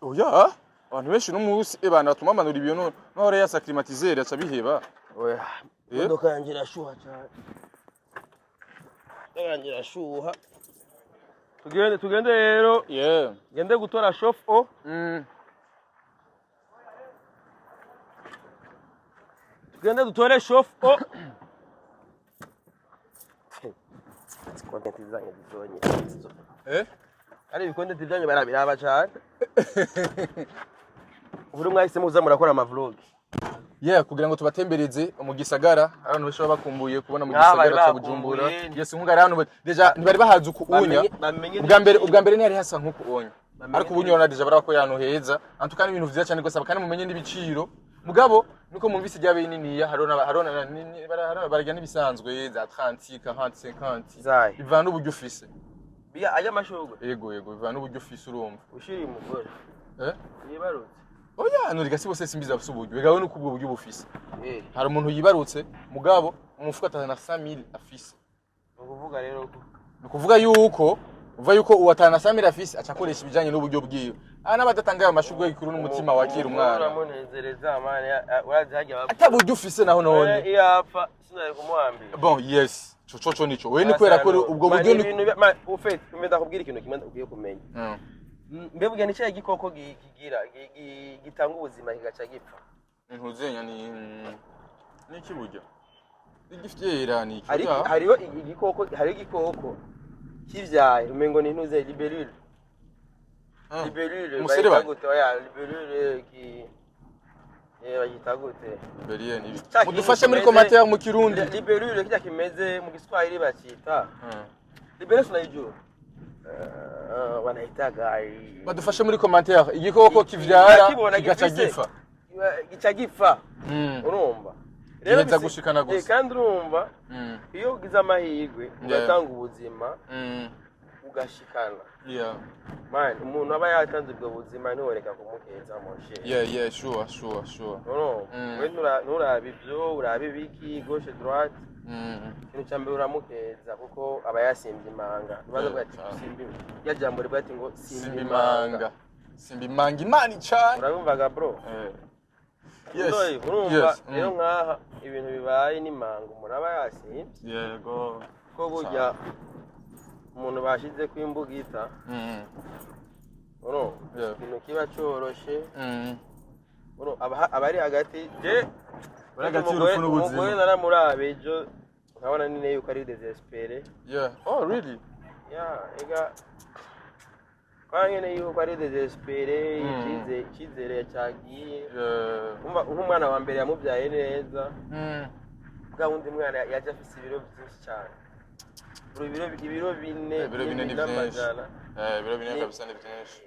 Oya. Abantu benshi no munsi ebana batuma manura ibiyo no nahora yasa climatiseur aca biheba. Oya. Eh? Imodoka yanjye irashuha cyane, imodoka yanjye irashuha. Tugende, tugende rero. Ngende gutora chauffe-eau. Tugende dutore chauffe-eau. Content zanyu zizonye. Eh? Ari ibi content byanyu barabiraba cyane. Ubu mwahise muza murakora ama vlog. Yeah, kugira ngo tubatembereze mu gisagara, abantu benshi baba bakumbuye kubona mu Ah, bari gisagara cya Bujumbura. bakumbuye. Yes, nk'uko hano déjà ntibari bahazi uku unya. Bamenye. Ubwa mbere ntihari hasa nk'uku unya. Bamenye. Ariko ubu nyona déjà barako yantu heza. Antuka ni ibintu vyiza cyane gose, kandi mumenye n'ibiciro. Mugabo nuko mumvise ryabe niniya, hariho bararya n'ibisanzwe za 30, 40, 50. Zayi. Bivana n'uburyo ufise. Biya ajya amashurwe. Yego, bivana n'uburyo ufise, urumva. Ushiriye umugore. Eh? Yibarutse. Oya, nuriga si bose simbiza bafise uburyo. Begawe nuko ubwo buryo bufise. Eh. Hari umuntu yibarutse, mugabo umufuka atana 5000 afise. Ni ukuvuga rero ko Ni ukuvuga yuko uva yuko uwatana 5000 afise aca akoresha ibijanye n'uburyo bwiwe. Ah, n'abadatanga ayo mashurwe y'ikuru n'umutima wakira umwana. Uramunezereza man, urazi hajya bapfa. Ata buryo ufise naho none. Iyo apfa sinari kumuhambira. Bon, yes. Coco nico. Wewe ni kubera ko ubwo buryo ni ibintu man, ufite umenya ndakubwira ikintu kimwe ukwiye kumenya. Mbe burya ni cya gikoko kigira gitanga ubuzima kigaca gipfa? Ntuzenya ni iki burya? Igifyera ni iki? Ariko Burya? hariho igikoko kivyaye, umengo ni ntuze, libellule. Libellule. Umuserebanya? Bayita gute? Oya, libellule ki bayita gute? Beriye ni ibi. Cya kintu Mudufashe muri kimeze- commentaire mu Kirundi. Libellule kijya kimeze, mu Giswahili bakita libellule, sinayijua. Wanaitaga Badufashe muri commentaire, igikoko kivyara Ndakibona kigaca gifise- gipfa. Gica gipfa. Urumva rero Giheza gushikana gusa. Kandi urumva iyo ugize amahirwe ugatanga ubuzima ugashikana, man, umuntu aba yatanze ubwo buzima ntiworeka kumukeza moshe. Yeah, sure. Urumva, we nturabe ibyo, urabe ibiki, gauche, droite. Ikintu cya mbere uramukeza kuko aba yasimbye imanga. Ntibaza kuvuga ati simba, rya jambo rivuga ati ngo simba Simba imanga. imanga. Simba imanga imana icanye. Urabumvaga, bro? Yes. Ndoye, urumva Yes. rero nkaha ibintu bibaye n'imanga umuntu aba yasimbye, ko burya umuntu bashize ko imbugita, urumva, ikintu kiba coroshe. Urumva, aba ari hagati je Bari hagati umugore y'urupfu n'ubuzima. Umugore naramurabe ejo nkabona nyine yuko ari désespéré. Yeah. Oh, really? Ya, ega kwa nyine yuko ari désespéré, icyizere cyagiye. Umva, nk'umwana wa mbere yamubyaye neza, bwa wundi mwana yaje afise ibiro byinshi cyane. Bro, ibiro 4 Ibiro 4 ni byinshi. n'amajana. Eh, ibiro 4 kabisa ni byinshi.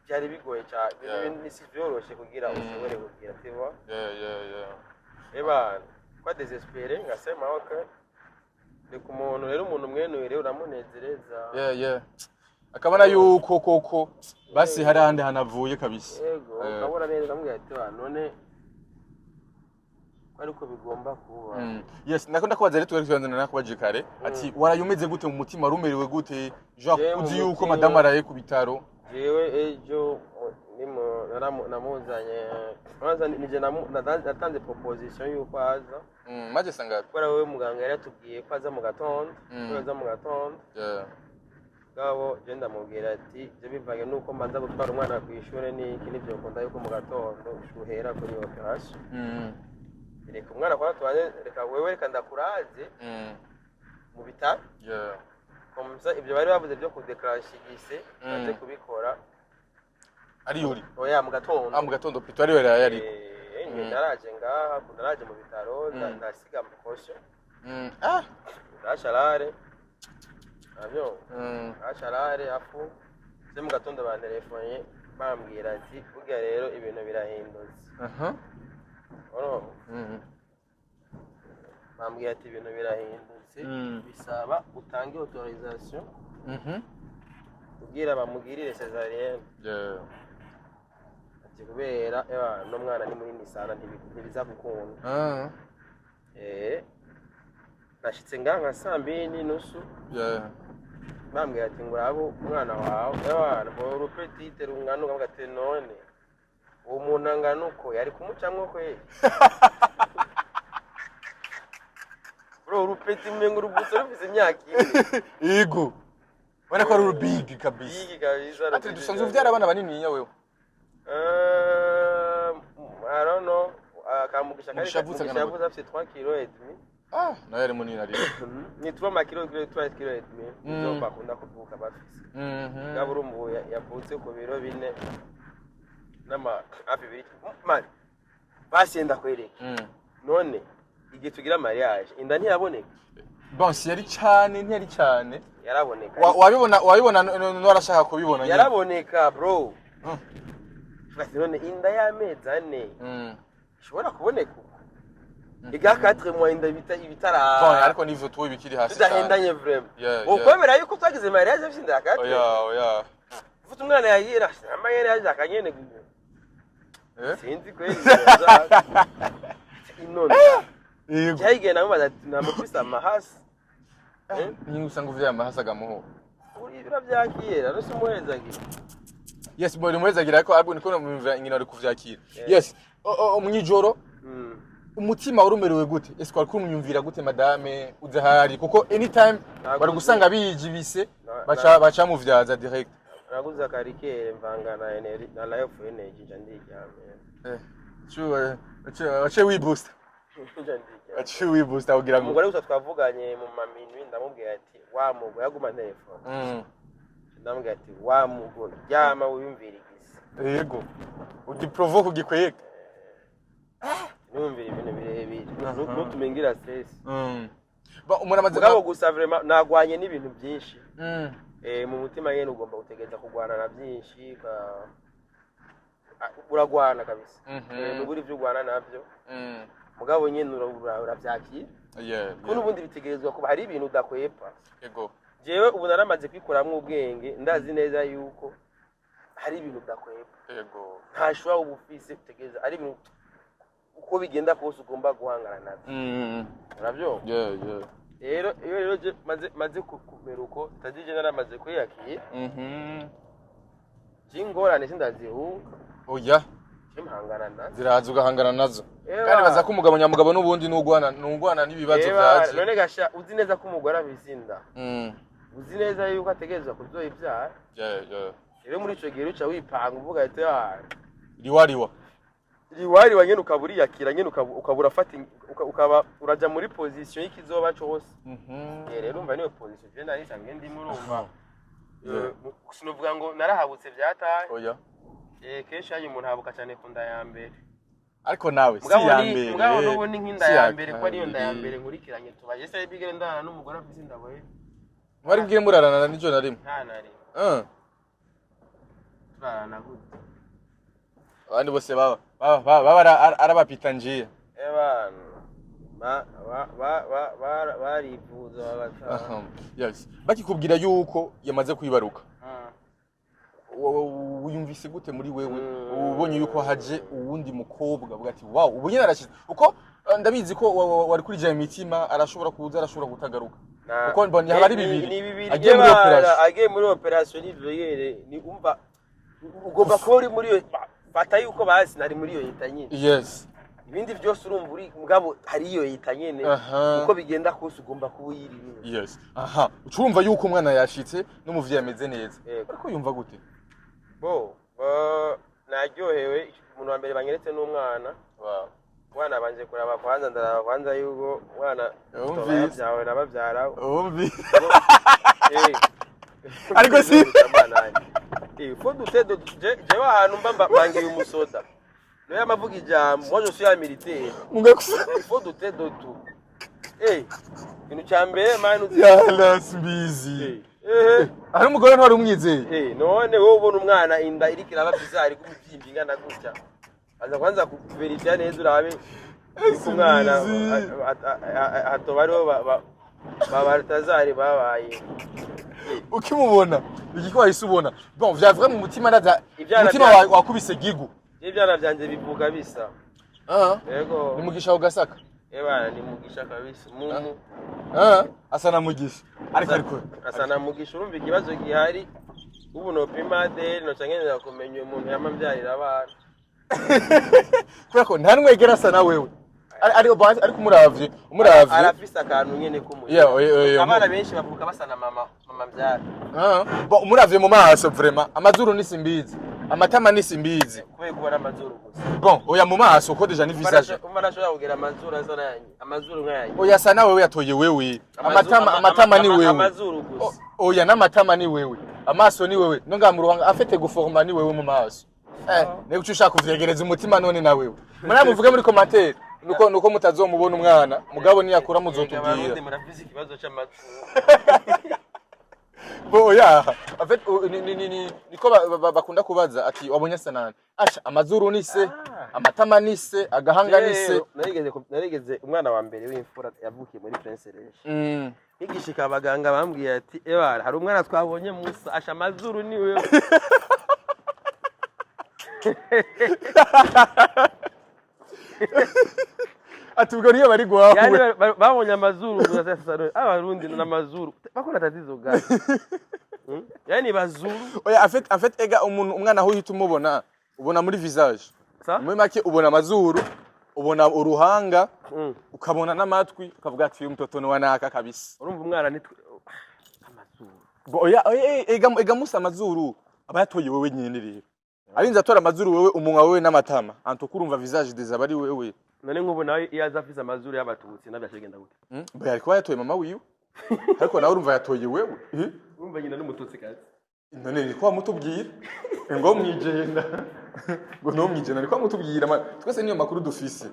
Byari bigoye cyane. Ibintu si byoroshe kugira ushobore kugira, tu vois. Ebana kwa désespéré, ngasema okay, reka umuntu rero, umuntu mwenuye rero uramunezereza. Yeah. Akabona yuko koko basi hari ahandi hanavuye kabisa. Yego. Ukabona neza, ndamubwira ati: "Wa, none ko ariko bigomba kuba." Yes, nako ndakubaza rero, twari tubanza nakubaje kare ati waraye umeze gute mu mutima, warumerewe gute? Genre Jewe mu uzi yuko mutima- madame araye ku bitaro. Jewe ejo namuzanye kwanza, nije natanze proposition yuko aza. Maje sangapi? Kubera wewe muganga yari yatubwiye ko aza mu gatondo, ko aza mu gatondo. Gabo je ndamubwira ati je bivanye nuko mbanza gutwara umwana ku ishure n'iki, nivyo kunda yuko mu gatondo uhera kuri opération. Reka umwana kwa tubanze, reka wewe, reka ndakuraze mu bitaro. Comme ça ibyo bari bavuze byo kudéclencher igise baze kubikora. Ari yuri. Oya, mu gatondo. Ah, mu gatondo plutôt ari yari yari. Eh, naraje ngaha, naraje mu bitaro, ndasiga kosho. Ah. Ndasharare navyo. Ndasharare afu se mu gatondo bantelefone bambwira ati burya rero ibintu birahindutse. Urumva? Bambwira ati ibintu birahindutse, bisaba utange autorisation kugira bamugirire césarienne. Ati kubera ewa n'umwana ni munini sana, ntibiza gukunda. Nashitse ngaha nka 2:30. Bambwira ati ngo urabe umwana wawe, ewa urupetite rungana, ukavuga ati none Uwo muntu angana uko yari kumucamwo kweli? Bro, urupeti umengo urubutso rufise imyaka 4. Yego, ubona ko ari urubigi kabisa. Bigi kabisa. Ati dusanzwe uvyara abana banini wewe? I don't know. Kamugisha kari Mugisha avutse angana Mugisha avutse afise 3 kilo et demi. Ah, nawe yari munini ariko. Ni 3 ma kilo 3 kilo et demi. Nizo bakunda kuvuka bafise. Ngabo urumva ubu yavutse ku biro 4 n'ama hafi 2. Man, basi ndakwereka. None igihe tugira mariage inda ntiyaboneka? Bon, si yari cyane, ntiyari cyane. Yaraboneka. Wabibona warashaka kubibona nyine. Yaraboneka, bro. Basi none inda y'amezi 4 ishobora kuboneka uko? Iga 4 mois inda ibita ibitara. Bon, ariko nivyo tuwe bikiri hasi cyane. Tudahendanye vraiment. Yeah. Ukwemera yuko twagize mariage afite inda ya 4? Oya, oya. Ufite umwana yagira amayeri yaje akanyene. Eh? Sinzi kweli. Inone. Yego. Cyayigiye namubaza ati namufise amahasi. Eh? Nyine usanga uvyaye amahasi agamuho. Uri uravyakira nose umuhezagira. Yes, boy, muhezagira, ariko ariko niko numva ingene ari kuvyakira. Yeah. Yes. Mwijoro umutima warumerewe gute? Ese wari kumwumvira gute madame udahari? Kuko anytime bari gusanga bijibise baca muvyaza direct. Naguze akarikere mvanga na energy na life energy nja ndiryamye. Eh, waciye wibooster. Nja ndiryamye. Waciye wibooster kugira ngo Umugore gusa twavuganye mu maminwi, ndamubwira ati wa mugore, yaguma telefone. Ndamubwira ati wa mugore, ryama wiyumvire igisi. Yego. Ugiprovoke ugikwega. Niyumvire ibintu birebire, ntutume ngira stress. Ba umuntu amaze Mugabo gusa vraiment nagwanye n'ibintu byinshi. Mu mutima nyene ugomba gutegereza kugwana na byinshi, uragwana kabisa. Nubura ibyo ugwana navyo. Mugabo nyene uravyakira. Kuko n'ubundi bitegerezwa kuba, hari ibintu udakwepa. Yego. Jewe ubu naramaze kwikuramwo ubwenge, ndazi neza yuko hari ibintu udakwepa. Yego. Nta shobora uba ufise, utegereza ari ibintu uko bigenda kose ugomba guhangana navyo. Uravyumva? Yeah. Rero iyo rero je maze kumera uko tadije naramaze kwiyakira. Je ingorane sindazihunga. Oya. Je mpangana nazo. Ziraza ugahangana nazo. Eba. Kandi baza ko umugabo nyamugabo n'ubundi nugwana n'ibibazo Eba, vyaje. none gasha uzi neza ko umugore afise inda, uzi neza yuko ategerezwa kuzoyivyara. Yeah. Rero muri ico gihe uca wipanga uvuga ati "Ah, Riwa riwa. riwariwa nyene", ukaba uriyakira nyene, ukaba urafata ukaba uraja muri position y'ikizoba cose. Rero umva niyo position je nari nsanzwe ndimo, urumva. Sinovuga ngo narahabutse vyataye. Oya. Kenshi hanya umuntu ahabuka cyane ku nda ya mbere. Ariko nawe si Mugabo ya ni mbere. mugabo n'ubu ni nk'inda Si ya ya mbere, ko ariyo nda ya kabiri. mbere nkurikiranye tubaye se bigere ndana n'umugore afise inda we. Mwari bwire murarana nijoro na rimwe? Nta na rimwe. Turarana gute? Abandi bose baba arabapita njiya. Ebana ba ba ba ba ba barivuza bagataha. Aha. Yes. Bakikubwira yuko yamaze kwibaruka, wiyumvise gute muri wewe? Ubonye yuko haje uwundi mukobwa, uvuga ati wow, ubu nyine arashize, uko ndabizi ko wari kuri jya imitima, arashobora kuza, arashobora kutagaruka, kuko mbonye haba ari bibiri. Ni bibiri. Agiye muri Ebana, operation. Agiye muri operation ni yere ni umva ugomba kuba uri muri iyo fata yuko basi nari muri iyo yita nyine. Ibindi byose urumva uri, mugabo hari iyo yita nyine. Uko bigenda kose ugomba kuba uyirimo. Yes, aha ucurumva yuko umwana yashitse n'umuvyeyi ameze neza. Yego. Ariko yumva gute? Bo naryohewe, umuntu wa mbere banyeretse n'umwana. Umwana banje kuraba kwanza, ndaraba kwanza yuko umwana Yumvise. byawe nababyara. Wumvise. Eh. Ariko si- Faut douter de jewe ahantu mba mbangiye umusoda niyo yamavuga ijambo, moi je suis un militaire. Mugakusa. Il faut douter de tout. Ikintu cya mbere mani uzi. Yala simbizi. Ari umugore ntwari umwizeye. None wowe ubona umwana inda iriko iraba bizarre kumubyimba ingana gutya, aza kwanza kuverifya neza urabe yuko umwana Simbizi. hatoba ariho ba Baltazari babaye. Ukimubona igiko wahise ubona, bon, vya vrai mu mutima ndaza Ivyana umutima wakubise gigu. Ivyana vyanje bivuga bisa. Yego. Ni Mugisha ugasaka. Ebana ni Mugisha kabisa mumu. Asa na Mugisha, ariko Asa na Mugisha. Urumva ikibazo gihari ubu nopima ADN noca nkenera kumenya uyu muntu yama amvyarira abana. Kubera ko nta nwegera asa na wewe. Ariko umuravye Arafise akantu nyene k'umujinya. Yeah, Abana benshi bavuka basa na mama, mama mbyara. Ah, bon, umuravye mu maso, vraiment, amazuru ni Simbizi, amatama ni Simbizi. Kubera kubona amazuru gusa. Bon, oya, mu maso ko déjà ni visage. Umva, nashobora kugira amazuru asa n'ayanyu, amazuru nk'ayanyu. Oya, asa na wewe, yatoye wewe. Amatama ni wewe. Amazuru gusa. Oya, n'amatama ni wewe, amaso ni wewe, no ngaha mu ruhanga afite guforma ni wewe mu maso. Niba uca ushaka kuvyegereza umutima none na wewe muramuvuge muri commentaire, nuko mutazomubona umwana mugabo niyakura muzotubwira. Abarundi murafise ikibazo c'amazuru. Bo oya, en fait, ni niko bakunda kubaza ati wabonye asa nani? Asha, amazuru ni se, amatama ni se, agahanga ni se. Narigeze umwana wa mbere w'imfura yavukiye muri Prince Rege. Nkigishika abaganga bambwiye ati: "Ebara, hari umwana twabonye musa, asha, amazuru ni wewe." Ati ubwo niyo bari guhawe. Yani babonye amazuru gusa. Sasa abarundi n'amazuru bakora tatizo gani? Yani bazuru. Oya, en fait ega umuntu, umwana aho uhita umubona, ubona muri visage. Sa? Muri make ubona amazuru, ubona uruhanga, ukabona n'amatwi, ukavuga ati uyu mtoto ni wanaka kabisa. Urumva umwana nitwe amazuru. Bo oya, oya, ega musa amazuru aba yatoye wewe nyine. Rero arinze atora amazuru wewe, umunwa wewe n'amatama, antuko urumva visage déjà aba ari wewe. None nk'ubu nawe iyo aza afise amazuru y'abatutsi nabyo ashigenda gute? Bo yari kuba yatoye mama wiwe, ariko nawe urumva yatoye wewe. Eh? Urumva nyina n'umututsi kazi. None ni ko mutubwira ngo mwijenda, ngo no mwijenda, ni ko mutubwira twese niyo makuru dufise.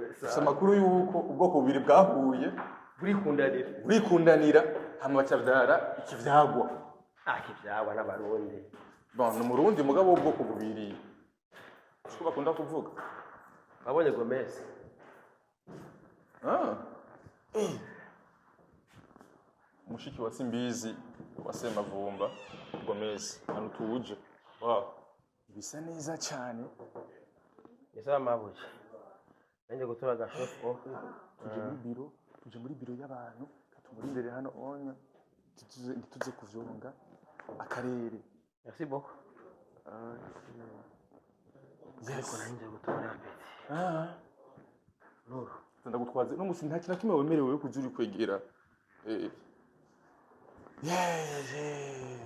Dufise amakuru yuko ubwoko bubiri bwahuye burikundanira. Burikundanira, hama bacavyara ikivyagwa. Akivyagwa n'abarundi. Bon, ni umurundi mugabo w'ubwoko bubiri, siko bakunda kuvuga. Babonye Gomez. Ah. Eh. Mushiki wa Simbizi wa Semavumba Gomez hano tuje. Wow. Bisa neza cyane. Ese mabuye nanjye gutora agashofu. Tuje muri biro y'abantu katumurindire hano onya ntituze kuvyonga akarere. Merci beaucoup. Yes. Nanjye gutora petit. Ah. Nuru. Ndagutwaze no musi, nta kintu na kimwe wemerewe kuza uri kwegera. Eh. Yeah.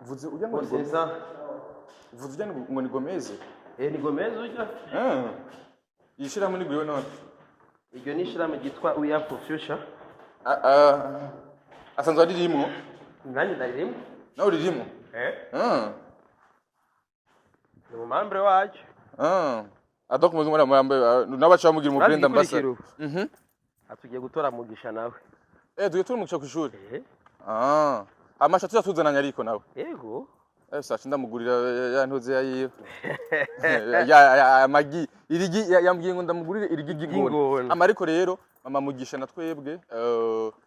Uvuze ujya ngo ni Gomez. Sesa. Uvuze ujya ngo ni Gomez. Eh, ni Gomez ujya. Ah. Yishira muri gwiwe none. Iryo ni ishirahamwe ryitwa We Are for Future. Ah ah. Asanzwe aririmwo. Nanjye ndaririmo. Nawe uririmwo. Eh. Ah. Ni mu membre wacu. Ah. Adok muzi muri yambaye n'abaca bamugira mu brand ambassador. Atugiye gutora Mugisha nawe. Eh, tugiye turi mugisha kwishuri. Eh. Ah. Amasha tuza tuzananya ariko nawe. Yego. Eh, sacha ndamugurira ya ntuze ya yiwe. Ya amagi irigi yambwiye ngo ndamugurire irigi ry'ingona. Ry'ingona. Ama ariko rero mama Mugisha na twebwe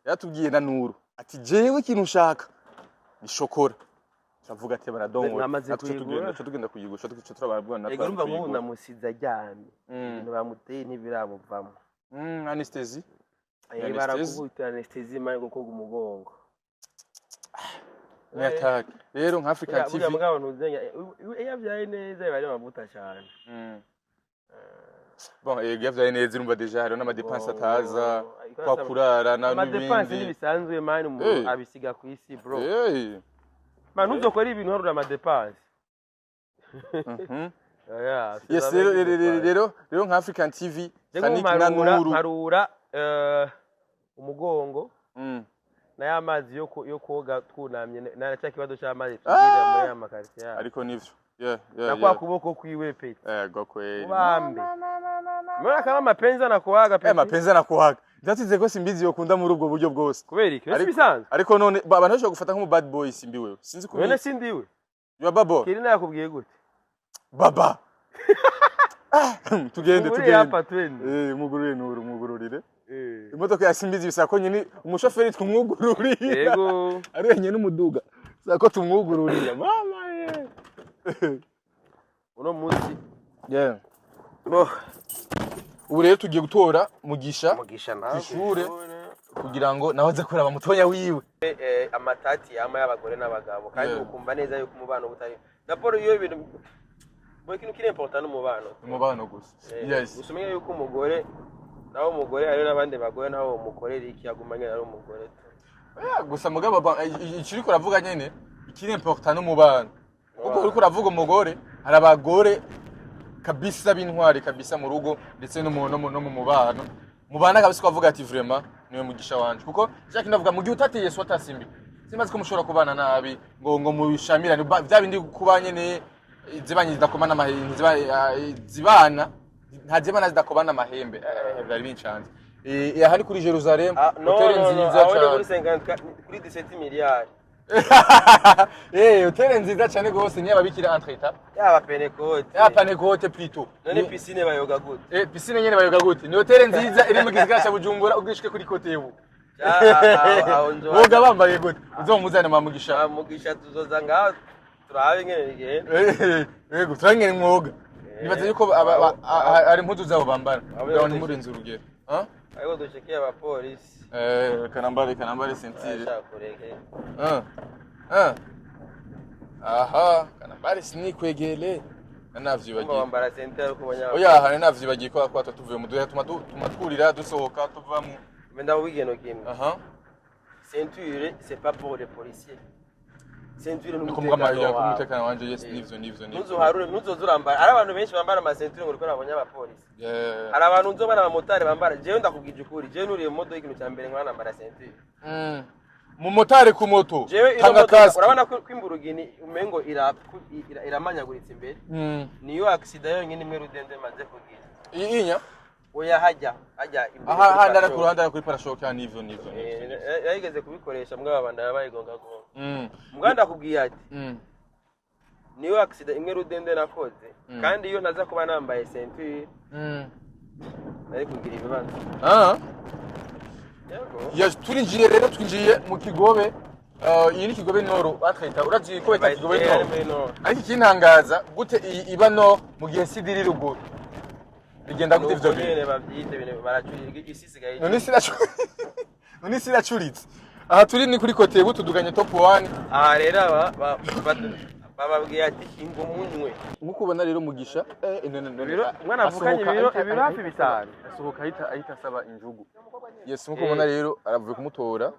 yatubwiye na Nuru ati jewe ikintu ushaka ni shokora. Turavuga ati baradongo. Mwamaze kuyigura? Tugenda kuyigura, tuca turababwana. Ego, urumva nk'ubu namusize aryamye. Ibintu bamuteye ntibiramuvamo. Anesthésie. Eh, Anesthésie. barakubita anesthésie mani gukoga umugongo. Ni attack. Rero nka African Burya TV. mugabo ntuzenya iyo avyaye neza biba ari amavuta cyane. Bon, yavyaye neza, urumva déjà hariho n'ama dépenses ataza kwa kurara na Ama dépenses n'ibindi. ntibisanzwe mani, umuntu abisiga ku isi bro. Man, ntuzokora ibintu harura ama dépenses. Oya, Yes, rero nka African TV, Fanik na Nuru. Mparura umugongo na ya mazi yo koga twunamye na cya kibazo cy'amazi tugirira muri ya makaritiye yacu. Ariko nivyo. Yeah. Na kwa kuboko kwiwe pe. Ego kweli. Ubambe. Mbona kama mapenzi anakuaga pe. Eh, mapenzi anakuhaga. Ndatize ko Simbizi yokunda muri ubwo buryo bwose. Kubera iki? Ese bisanzwe. Ariko none abantu bashobora gufata nk'umu bad boy Simbi wewe. Sinzi Wene kubi. sindiwe. You are bad boy. Kiri nakubwiye gute? Baba. Ah, tugende Uri tugende. hapa twende. Eh, mugurure Nuru, mugururire. Eh. Imodoka ya Simbizi bisaba ko nyine umushoferi tumwugururira. Yego. Ari wenyine n'umuduga. Bisaba ko tumwugururira. Mama ye. Uno munsi Yeah. bo Ubu rero tugiye gutora Mugisha Mugisha nawe kw'ishure kugira ngo nawe aze kuraba mutonya wiwe. Eh, amatati yama y'abagore n'abagabo kandi Yeah. ukumva neza yuko umubano butari raporo iyo ibintu. Buri kintu kiri important n'umubano. Umubano gusa. Yes. Gusa umenye yuko umugore nawe, umugore hariho n'abandi bagore, nawe umukorera iki, aguma nyine ari umugore. Yeah, gusa mugabo icyo uriko uravuga nyene, ikiri important n'umubano, kuko uriko uravuga umugore, hari abagore kabisa b'intwari kabisa mu rugo ndetse no mu mubano mubana kabisa, ukavuga ati vraiment niwe mugisha wanje. Kuko Jacques, ndavuga mu gihe utateye swata simbi, simbazi ko mushobora kubana nabi ngo mushamirane. Bya bindi kuba nyene zibanye zidakomana amahembe, zibana nta zibana zidakomana amahembe. Byari bincanze. Aha ni kuri Jerusalem. Ah, no, Hoteli no, no, nziza aho ni kuri cyane. 54, kuri 17 miliyari. Hoteli nziza cyane gose, niyo ababikira entre étapes. Yaba Pentecôte. Ya Pentecôte plutôt. None piscine bayoga gute? Piscine nyene bayoga gute? Ni hoteli nziza iri mu gisagara ca Bujumbura, ugishike kuri côté ubu. Aho nzoba. Boga bambaye gute? Uzomuzane mamugisha. Ah, Mugisha, tuzoza ngaho turabe ingene bigenda. Yego, turangene mwoga. Nibaza yuko ari impuzu zabo bambara. Kugira ngo ntimurenze urugero. Ah? Ariko dushikeye abapolisi. Kanambare ceinture. Ashaka kureke. Ah. Ah. Aha, kanambare sinikwegele. Kumva Navyibagiye. wambara ceinture ariko ubonye. Oya, hari navyibagiye ko kwa tuvuye mu duhe tuma twurira dusohoka tuvamo. Menda wigeno kimwe. Aha. Ceinture, c'est pas pour les policiers. Ceinture Ni kumbwa n'umutekano wawe. umutekano wanje, yes, nivyo. Ntuzuharure, ntuzoze urambara. Hari abantu benshi bambara amaceinture ngo uriko urabonye abapolisi. Hari abantu nzobana abamotari bambara. Jewe ndakubwije ukuri, jewe nuriye mu modoka, ikintu cya mbere nkora nambara ceinture. Mumotari ku moto. Jewe ino Tanga modoka casque. urabona ko imburugini umengo iramanyaguritse imbere. Niyo accident yonyine imwe rudende maze kugira. Inya. Oya, hajya hajya imbere Aha kuri handi ari ku pare-choc. ruhande, ari kuri pare-choc ya nivyo. Yarigeze kubikoresha mbwa babandanya bayigongagonga. Mbwa ndakubwiye ati niyo accident imwe rudende nakoze, kandi iyo ntaza kuba nambaye ceinture nari kugira ibibazo. Ah. Yego. Ya, turinjiye rero, twinjiye mu Kigobe. Iyi ni Kigobe Nord batwita. Urazi ko bita Kigobe Nord? Muri Nord. Ariko ikintangaza gute iyi iba no mu gihe sidi iri ruguru? Bigenda gute ivyo Nuko bintu? nyene bavyita ibintu baracurira isi isigaye. None isi iracuritse. Aha turi ni kuri côté butuduganye top 1. Aha rero aba bababwiye ati ingo munywe. Nkuko ubona rero Mugisha, no, Umwana avukanye ibiro hafi 5. Asohoka ahita asaba injugu. Yes, nkuko ubona rero aravuye kumutora.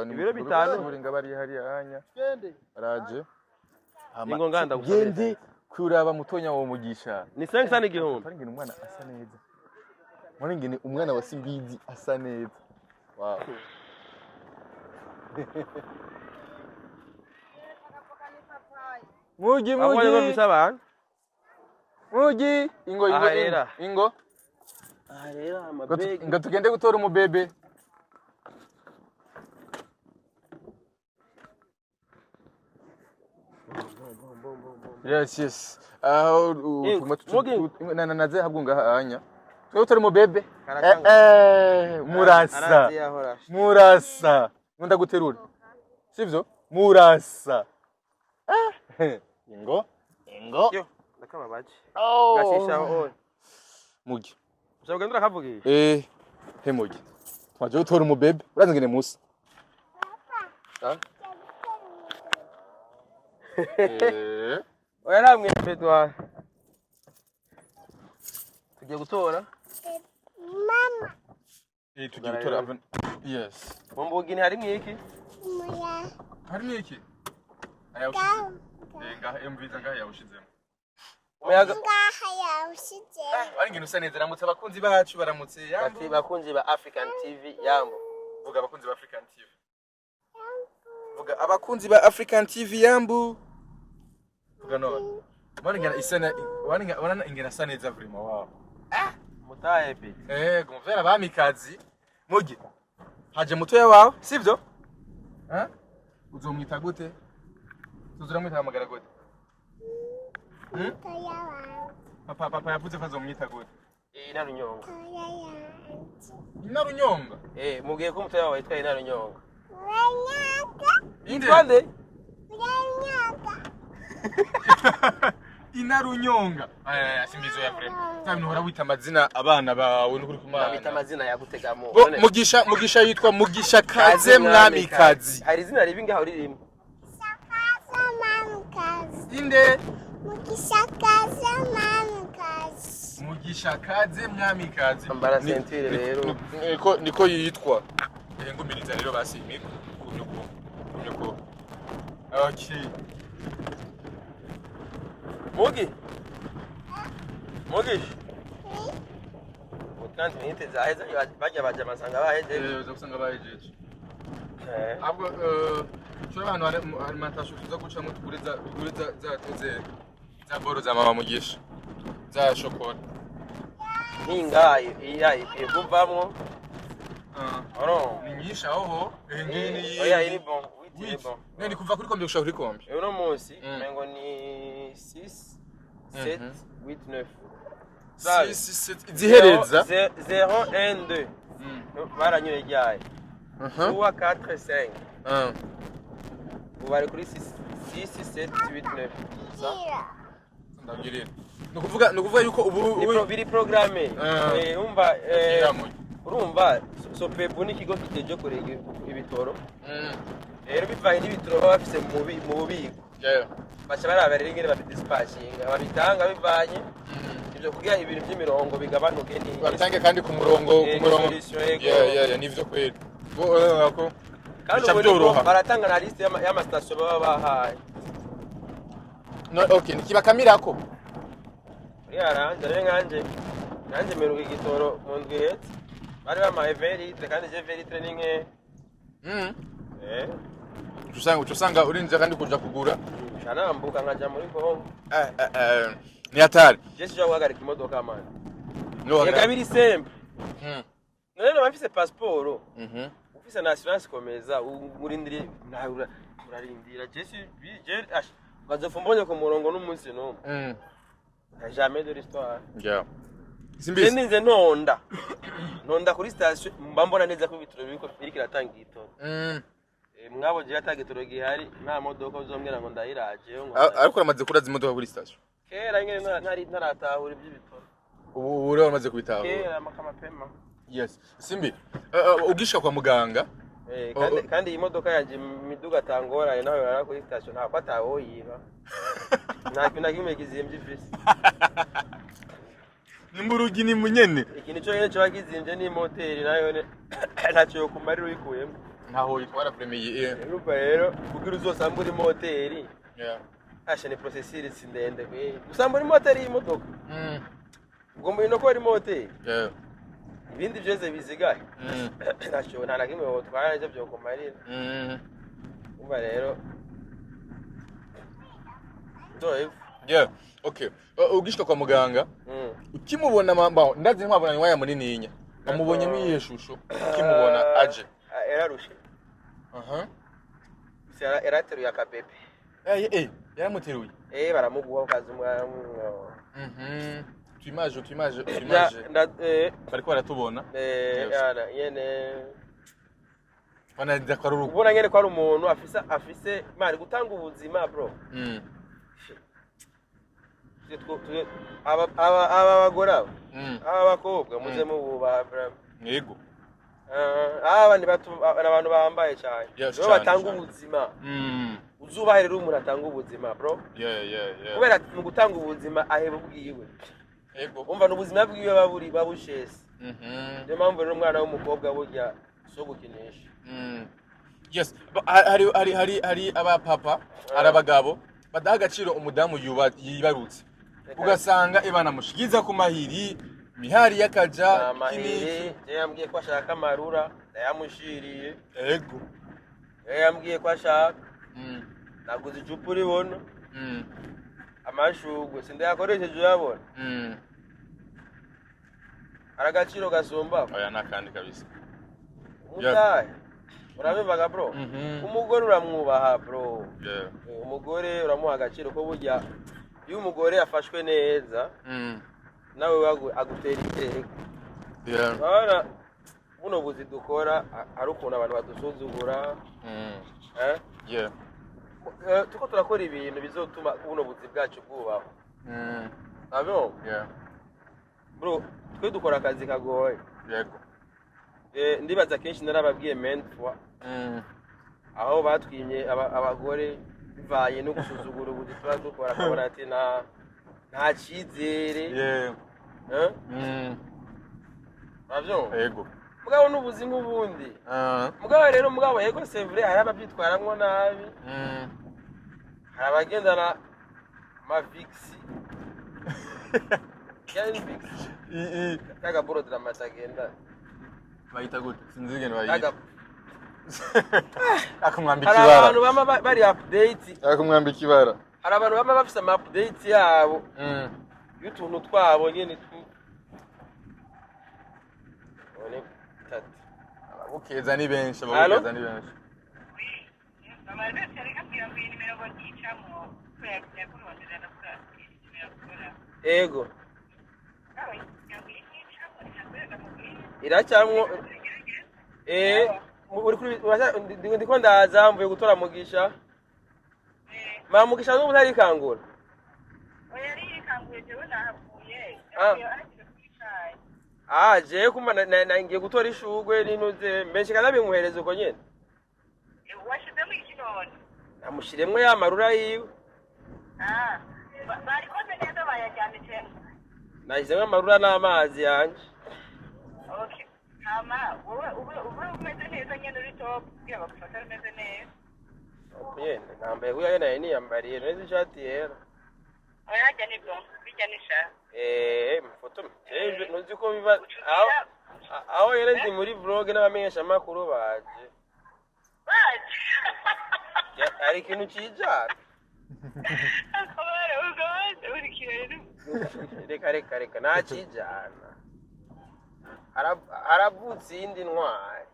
Ni Ibiro mu kigo 5. cy'ishuri, ngaba ari hariya hanya araje. Hama, Ingo nganda gusabira. gende kuraba mutonya wa Mugisha. Ni 500 igihumbi. Muri ngene umwana asa neza. Muri ngene umwana wa Simbizi asa neza. Wow. Mugi, Abonye ko mugi. bisa abantu. Mugi, ingo, ingo. Aha rero. Ingo. Aha rero Ngo amabegi. Ngo tugende gutora umubebe. Yes. Aho Ingo, tuma Mugi. na naze habwo ngaha anya. Twe gutora umubebe. Karakanga. Murasa. Arazi yahora. Murasa. Nkunda guterura. Sivyo? Murasa. Ah. Ingo. Ingo. Yo, ndakababaje. Oh. Gashisha oye. Mugi. Ushobora kugenda urakavugisha. He Mugi. Twaje gutora umubebe. Urazi ngene musa. Ah? Eh. Oya, namwe Edouard. Tugiye gutora. Tugiye gutora. Yes. Mu mbugini harimwo iki? Harimo iki? Aya ushize. Ngaha MV ngaha yawushizemo. Umuyaga. Ari ngene usa neza, ramutse abakunzi bacu, baramutse yambo. Bati bakunzi ba African TV, yambo. Vuga abakunzi ba African TV. Vuga abakunzi ba African TV, yambu. Vuga none. Mwana ngena isana, wana ingena asa neza vraiment, wow. Mutahe pe. Gumvera bamikazi. Mugi. Haje mutoya wawe, sivyo? Eh? Uzomwita gute? Tuzuramwita hamagara gute? Papa yavuze ko azomwita gute? Inarunyonga. Inarunyonga. Mubwiye ko mutoya wawe yitwa Inarunyonga. Inde? Yitwa nde? Inarunyonga. Aya simbizo ya vraiment. Nta bintu uhora wita amazina abana bawe n'ukuri kumana. Babita amazina yagutegamo. Bo, Mugisha yitwa Mugisha Kaze Mwamikazi. Hari izina ribi ngaho ririmo. Inde? Mugisha kaze, mwamikazi. Mugisha kaze, mwamikazi. Ambara ceinture rero. Niko yitwa. Ngumiriza rero basi miko kumyuko kumyuko. Okay. Mugi, Mugisha, 30 minutes zaheze, bajya baja masanga bahejeje. Uza gusanga bahejeje. Eh. Ahubwo turi ahantu hari alimentation, tuza gucamo tugure za tuze za boro za mama Mugisha za shokora. Ningaye iya ikwiye kuvamwo. Oro. Ni nyinshi aho ho, ngiyi ni Oya, iri bon, huit iri bon. Ne ni kuva kuri combien gushika kuri combien? Uno munsi mengo ni 6, 7, 8, 9. 6, 7 zihereza. 0, 1, 2 baranyoye ryaye. 3, 4, 5. Ubu bari kuri 6, 7, 8, 9. Ndabwirira, ni ukuvuga yuko ubu Ni biri programmé. Umva, urumva SOPEBU ni ikigo kiteje kurega ibitoro. Rero bivanye n'ibitoro baba bafise mu bubiko, baca baraba rero ingene babidispatchinga, babitanga bivanye ivyo kugira ibintu vy'imirongo bigabanuke. Ni Babitange kandi ku murongo, ku murongo. Solution, yego. Yeah, nivyo kweli. Bo ko Kandi bica ubu niko byoroha. Baratanga na liste y'amasitasiyo baba bahaye. No, okay, nikibakamirako. Muri aranje rero, nkanje mperuka igitoro mu ndwi ihetse, bari bampaye 20 litres, kandi je 20 litres ni nke. Uca usanga urinze kandi kuja kugura. Nca nambuka nkaja muri Kongo. Ni hatari. Je sija guhagarika imodoka, man. No. Ega biri simple. None noba mfise pasiporo, ufise na assurance, komeza urindiriye, urarindira. Je si je ash ukazopfa umbonye ku murongo n'umunsi n'umwe. Jamais de l'histoire. Yeah. Je Simbizi. ninze ntonda kuri station, mba mbona neza ko ibitoro biriko iratanga igitoro. Mwabo je ata gitoro gihari, nta modoka uzombwira ngo ndayiraje ngo. Ariko uramaze kuraza imodoka kuri station? Kera nyene ntari ntaratahura iby'ibitoro. Ubu rero uramaze kubitahura. Kera makamapema. Yes. Simbi, ugishika kwa muganga. Kandi Oh. kandi iyi modoka yanje imiduga atangorane naho yorara kuri station, ntako atawoyiba, nta kintu na kimwe kizimvye ifise. Nimba urugi ni munyene. Ikintu cyonyine kiba kizimvye ni moteri, nayo ntacyo yokumarira uyikuyemo. Ntaho yitwara premier. Urumva rero, kugira uzosambure imoteri, asha ni processus ndende kweli gusambura imoteri y'imodoka. Ugomba no gukora imoteri, ibindi byose bizigaye ntacyo, nta na kimwe wotwara nicyo byokumarira. Umva rero nzoheva. Yeah. Okay. Ugishika kwa muganga, ukimubona mamba, ndazi ntimwabonanye umwanya munininya. Wamubonyemo iyihe shusho ukimubona aje? Ah, yararushe. Gusa yarateruye akabebe. Yaramuteruye. Baramuguha ukaza umwana. Tuimaje, tuimaje, tuimaje. Bariko baratubona. Yes. Yana nyene. Banarinda ko ari urugo. Ubona nyene ko ari umuntu afise mari gutanga ubuzima, bro. Aba bagore, aba aba bakobwa muze mububaha, bro. Yego. Aba ni abantu bahambaye cyane. Yes, Nibo cyane, batanga cyane. ubuzima. Uzubahe rero umuntu atanga ubuzima, bro. Kubera mu gutanga ubuzima aheba ubwiwe. Umva, n'ubuzima bwiwe baburi babushese. Niyo mpamvu rero umwana w'umukobwa burya si uwo gukinisha. Yes, hari abapapa, hari abagabo badaha agaciro umudamu yibarutse. Ugasanga ibana mushikiza ku mahiri, mihari y'akaja, Amahiri iki. Je yambwiye ko ashaka amarura, ndayamushiriye. Ego. Je yambwiye ko ashaka, naguze icupa uribona. Amashugwe sindayakoresheje uyabona. Hari agaciro gasumba? Oya, nakandi kabisa. Umutahe urabivaga, bro. Umugore uramwubaha, bro. Umugore uramuha agaciro, ko burya iyo umugore afashwe neza, nawe agutera iteka. Urabona buno buzi dukora, hari ukuntu abantu badusuzugura, eh? Turiko turakora ibintu bizotuma buno buzi bwacu bwubahwa. Urabyumva? Bro, twe dukora akazi kagoye. Ndibaza kenshi narababwiye maintes fois aho batwimye abagore. Bivaye no gusuzugura ubuzi tuba dukora, akabona ati nta cyizere. Eh? Uravyumva? Yego. Mugabo n'ubuzi nk'ubundi. Mugabo rero, mugabo yego, c'est vrai, hari ababyitwaramwo nabi. Hari abagendana amavixi yani vixi kagaburo dramati agendana. Bayita gute? Sinzi ingene bayita. Akumwambika Hari ibara. abantu bama bari update. Akumwambika ibara. Hari abantu bama bafise ama update yabo y'utuntu twabo nyene tu none tati. Abagukeza ni benshi. Allo? Abagukeza ni benshi. Mama wese arikambwira ngo iyi nimero ngo ntiyicamo kubera yakurondera ndavuga iyi nimero akora. Ego. Ngo iyi ntiyicamo ntabwo ndamubwira. Iracyamwo. Uri kuri ndiko ndaza, mvuye gutora Mugisha. Mama Mugisha n'ubu ntarikangura. Oya, yari yikanguye, jewe nahavuye. Ah. Yavuye ahejeje kunywa icayi. Ah, jewe kumva ngiye gutora ishugwe n'intuze menshi kandi abinkuhereza uko nyene. Washizemo iki none? Namushiremwo ya marura yiwe. Ah, barikoze neza bayajyanitsemo. Nashyizemo amarura n'amazi yanje. Okay, hama wowe ube umeze neza nyene, uri top kugira bagufate umeze neza. Nyene nambaye kuya nyene niyambariye neza ishati yera. Oya, harya ni bon, bijya ni sha. Mafoto jewe ntuzi ko biba aho aho yere ndi muri vlog n'abamenyeshamakuru baje. Baje. Hari ikintu cijana. Akabara ugabaze uri kirere. Reka reka reka, nta cijana. Haravutse iyindi ntwari.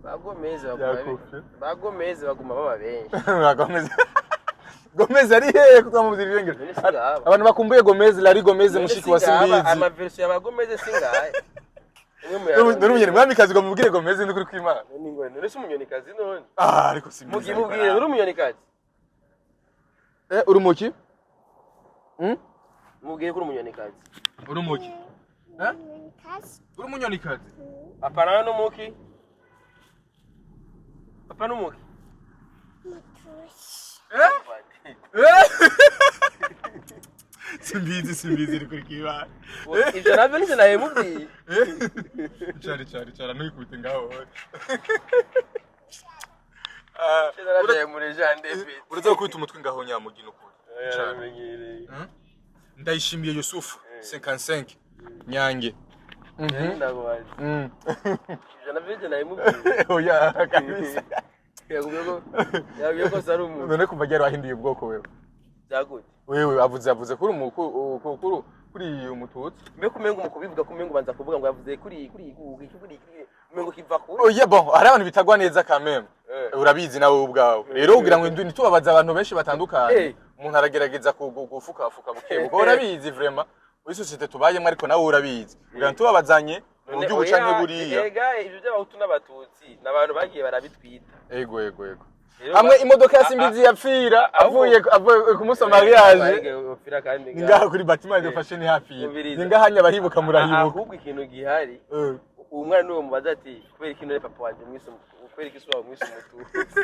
Bagomeze baguma Yakufye. Bagomeze baguma baba benshi. Gomez, Gomez ari hehe kutamubwira irengero? None singaba. Abantu bakumbuye Gomez, Lari Gomez, None mushiki wa singaba, Simbizi. Amaversion ya Bagomeze singaye. Umwe mu None umunyoni mwamikazi ngo mubwire Gomez ndi kuri kwimana. None ngo none si umunyonikazi none. Ah, ariko Simbizi. Mugi mubwire uri umunyonikazi. Uri umuki? Mubwire ko uri umunyonikazi. Uri umuki? Kazi. Uri umunyonikazi? Papa nawe n'umuki? Papa n'umuki? Mutushi. Simbizi, Simbizi uri kuri kwimana. Ivyo navyo nivyo nabimubwiye. Cyari cyari cyari ntukubite ngaho. Narajaye muri Jean David. Uraza gukubita umutwe ngaho nyamugina ukuri. Yaramenyereye. Ndayishimiye Yusufu 55 Nyange. Ndakubaza. Ivyo navyo nivyo nabimubwiye. Oya kabisa. Yakubwiye ko sari umuntu. None kuva ryari wahinduye ubwoko wewe? Byagute? Wewe avuze kuri kuri kuri umututsi. Mbe kumenga mu kubivuga, kumenga ubanza kuvuga ngo yavuze kuri kuri kuri kuri kuri, umengo kiva kuri. Oya, bon, hari abantu bitagwa neza quand même. Urabizi nawe ubwawe. Rero kugira ngo ntitubabaze abantu benshi batandukanye, umuntu aragerageza gufukafuka buke buke. Urabizi vraiment muri société tubayemo, ariko nawe urabizi. Kugira ngo tubabazanye mu buryo ubu canke buriya. Ega ivyo by'abahutu n'abatutsi ni abantu bagiye barabitwita. Ego. Rero Hamwe imodoka ya Simbizi yapfira avuye ku munsi wa mariage. Bapfira kandi Ni ngaha kuri bâtiment de fashion hafi ye. Umviriza. Ni ngaha nyabahibuka murahibuka. Ahubwo ikintu gihari, uwo mwana niwe mubaza ati kubera iki none papa wanje mwise kubera iki wawe mwise umututsi,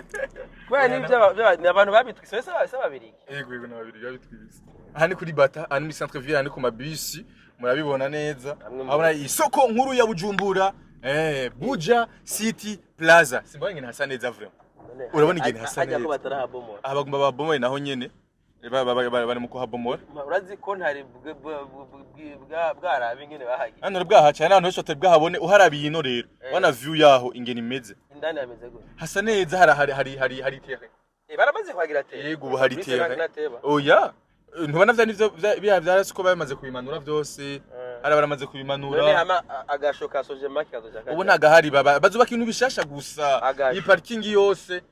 kubera n'ibyo ni abantu babitwise se ababirigi. Ego, n'ababiri babitwise. Aha ni kuri Bata, aha ni muri centre ville, aha ni ku mabisi, murabibona neza. Amwe Abona isoko nkuru ya Bujumbura, Buja City Plaza. Simbona ingene hasa neza vraiment. Urabona ingene hasa Hajya ko neza. batarahabomora. Aha bagomba babomore naho nyene. Bari mu kuhabomora. Urazi ko ntari bwarabe ingene bahagiye. Hano bwahaca n'ahantu henshi batari bwahabone uharabiye ino rero. Wana view yaho ingene imeze. Indani hameze gute? Hasa neza, hari terrain. Baramaze kuhagira terrain. Yego, ubu hari Bise terrain. nateba. Oya, ntubona vya nivyo biya vyarasi ko bamaze kubimanura vyose. Hari baramaze kubimanura. None hama agasho ka Sojemaki kazoja kaja. Ubu ntagahari, baba bazubaka ibintu bishasha gusa. Agasho. Iyi parking yose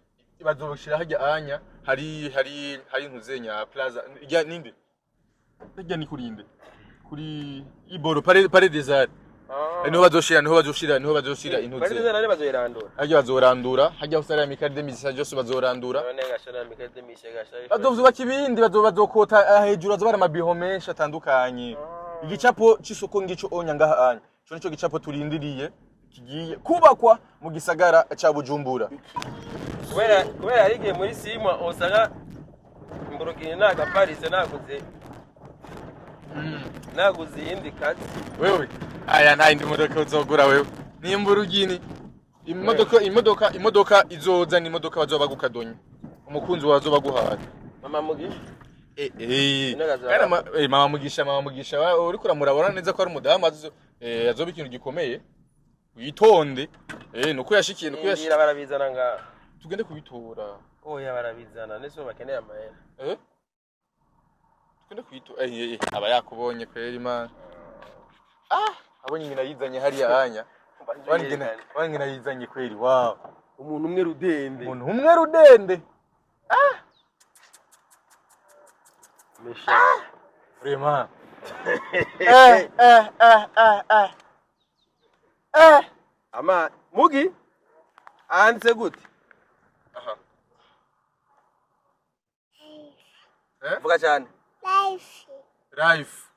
bazoshira hajya anya hari ntuzenya plaza ijya ninde ijya ni kurinde kuri iboro Palais des Arts. Niho bazoshira Palais intuze. des Arts bazoyirandura. Hajya bazorandura hajya usara Amicale des Musiciens byose bazorandura. None gasho na Amicale des Musiciens gasho. Bazozubaka ibindi, bazokota hejuru, hazobara amabiho menshi atandukanye. Igicapo c'isoko ngico onya ngaha anya, ico nico gicapo turindiriye kigiye kubakwa mu gisagara ca Bujumbura. Kubera hari igihe muri simwa usanga imburugini nagaparise naguze iyindi kazi. Wewe aya nta yindi modoka uzogura wewe, nimba urugini imodoka izoza ni imodoka bazoba bagukadonya, umukunzi wawe azoba aguhaye. Mama Mugisha. Eh, eh. Inoga za- Kandi mama Mugisha uriko uramurabona neza ko ari umudamu azoba ikintu gikomeye, witonde, nuko yashikiye nuko Indira yashikiye. Barabizana ngaha. Tugende kubitora. Oya, barabizana nese bakeneye amahera. Tugende kubitora. Aba yakubonye kweri man, abonye nyina yizanye hariya anya wangena yizanye kweri, wow. Umuntu umwe rudende. Umuntu umwe rudende. Mesha. Vraiment. Ama mugi anditse gute? Aha. Eh? Vuga cyane. Life. Life.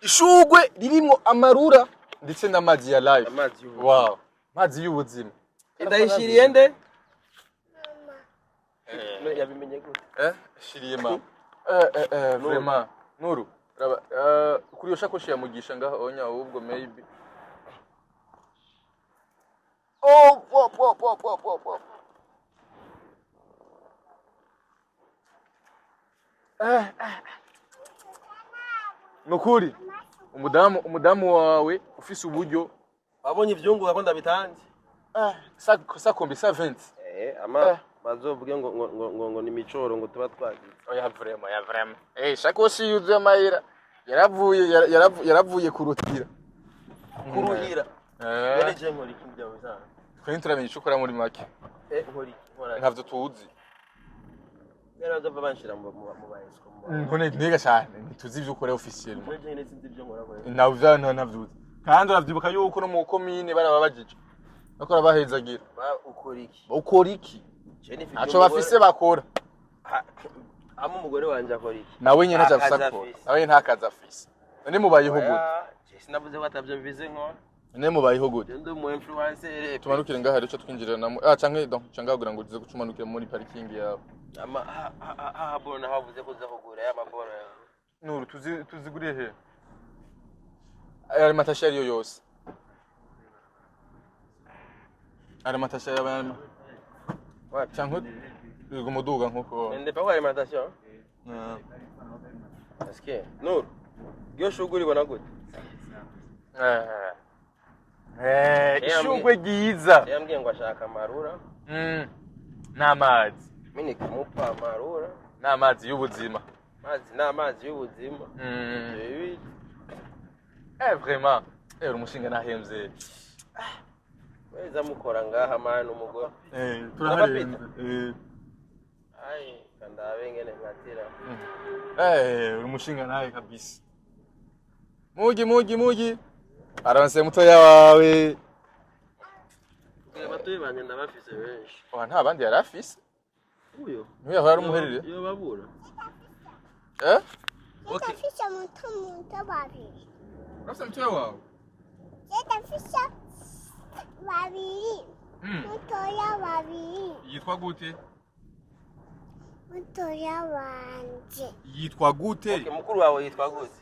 Ishugwe ririmo amarura ndetse n'amazi ya life. Amazi y'ubuzima. Wow. Amazi y'ubuzima. Ndayishiriye nde? Mama. No, yabimenye gute? Shiriye mama. Vraiment. Nuru. Raba, kuri iyo shakoshi ya Mugisha ngaho onya ahubwo maybe. Oh, po po po po po po. Eh. Nukuri umudamu wawe ufise uburyo. Wabonye ivyunguka ko ndabitanze. Sa kombi sa 20. Ama bazovuge ngo ni micoro ngo tuba twagize. Oya, vraiment, ya vraiment. Shakoshi yuzuye amahera. Yaravuye yaravuye kurutira. Kuruhira. Bene je nkora iki bya bisanzwe? Twe nturamenya ico ukora muri make. Nkora iki? Nkora iki? Ntavyo tuzi. Rero bazova banshira mu ba esco mu ba. Ntone ntega cyane ntituzi ivyo ukora officiellement. Muri je nyene sinzi ibyo nkora kweli. Navyo ntavyo uzi. Kandi uravyibuka yuko no mu komine barababajije. Bakora bahezagira. Ba ukora iki? Ukora iki? Je nifite Ntaco bafise bakora. Ama umugore wanje akora iki? Nawe nyene Nta ntacyo afise kazi akora. afise. Nawe nta kazi afise. None mubayeho gute? Oya, je sinavuze ko atabyo mbizi nkora. None mubayeho gute? Je ndi umu influencer. Tumanukire ngaha rero twinjirira namo. Canke donc canke kugira ngo uze gucumanukira muri parking yawe. Ama ha bona havuze ko uza kugura ya maboro yawe. Nuru, tuziguriye he? Alimentation ariyo yose. Alimentation y'abana. Wapi? Canke umuduga nkuko. Nende pa kwa alimentation? Mm. Eske Nur, iyo shuguri ibona gute? Ishugwe ryiza. Yambwiye ngo ashaka amarura. N'amazi. Mimi nikamupa amarura. N'amazi y'ubuzima. Amazi ni amazi y'ubuzima. Ibi Vraiment. Umushinga nahemze. weza mukora ngaha mani umugore. Turaharenze. Ai, kandabe ngene nkatira. Umushinga nawe kabisa. Mugi mugi mugi. Aronse mutoya wawe. Abatuye banje ndabafise benshi. Oha, nta bandi yari afise. Uyo. Niwe yahora ari umuherere. Iyo babura. Eh? Ndafise muto babiri. Urafise mutoya wawe? Ndafise babiri. Mutoya babiri. Yitwa gute? Mutoya wanje. Yitwa gute? Okay, mukuru wawe yitwa gute?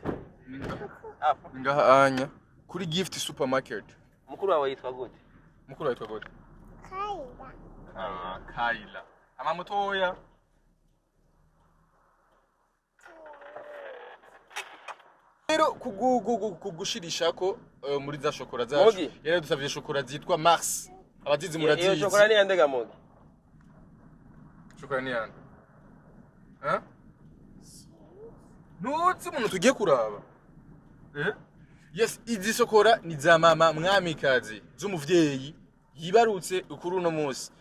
Apa. Ngaha anya kuri Gift Supermarket. Mukuru wawe yitwa gute? Mukuru wawe yitwa gute? Kaida. Kaila. Ama mutoya. Rero kugushirishako muri za shokora zacu. Mugi. Yari dusavye shokora zitwa Mars. Abazizi Iyo murazizi. shokora ni yandega mugi. Shokora ni yande? Eh? Ntuzi umuntu tugiye kuraba? Eh? Yes, izi shokora ni za mama mwamikazi z'umuvyeyi yibarutse kuri uno munsi.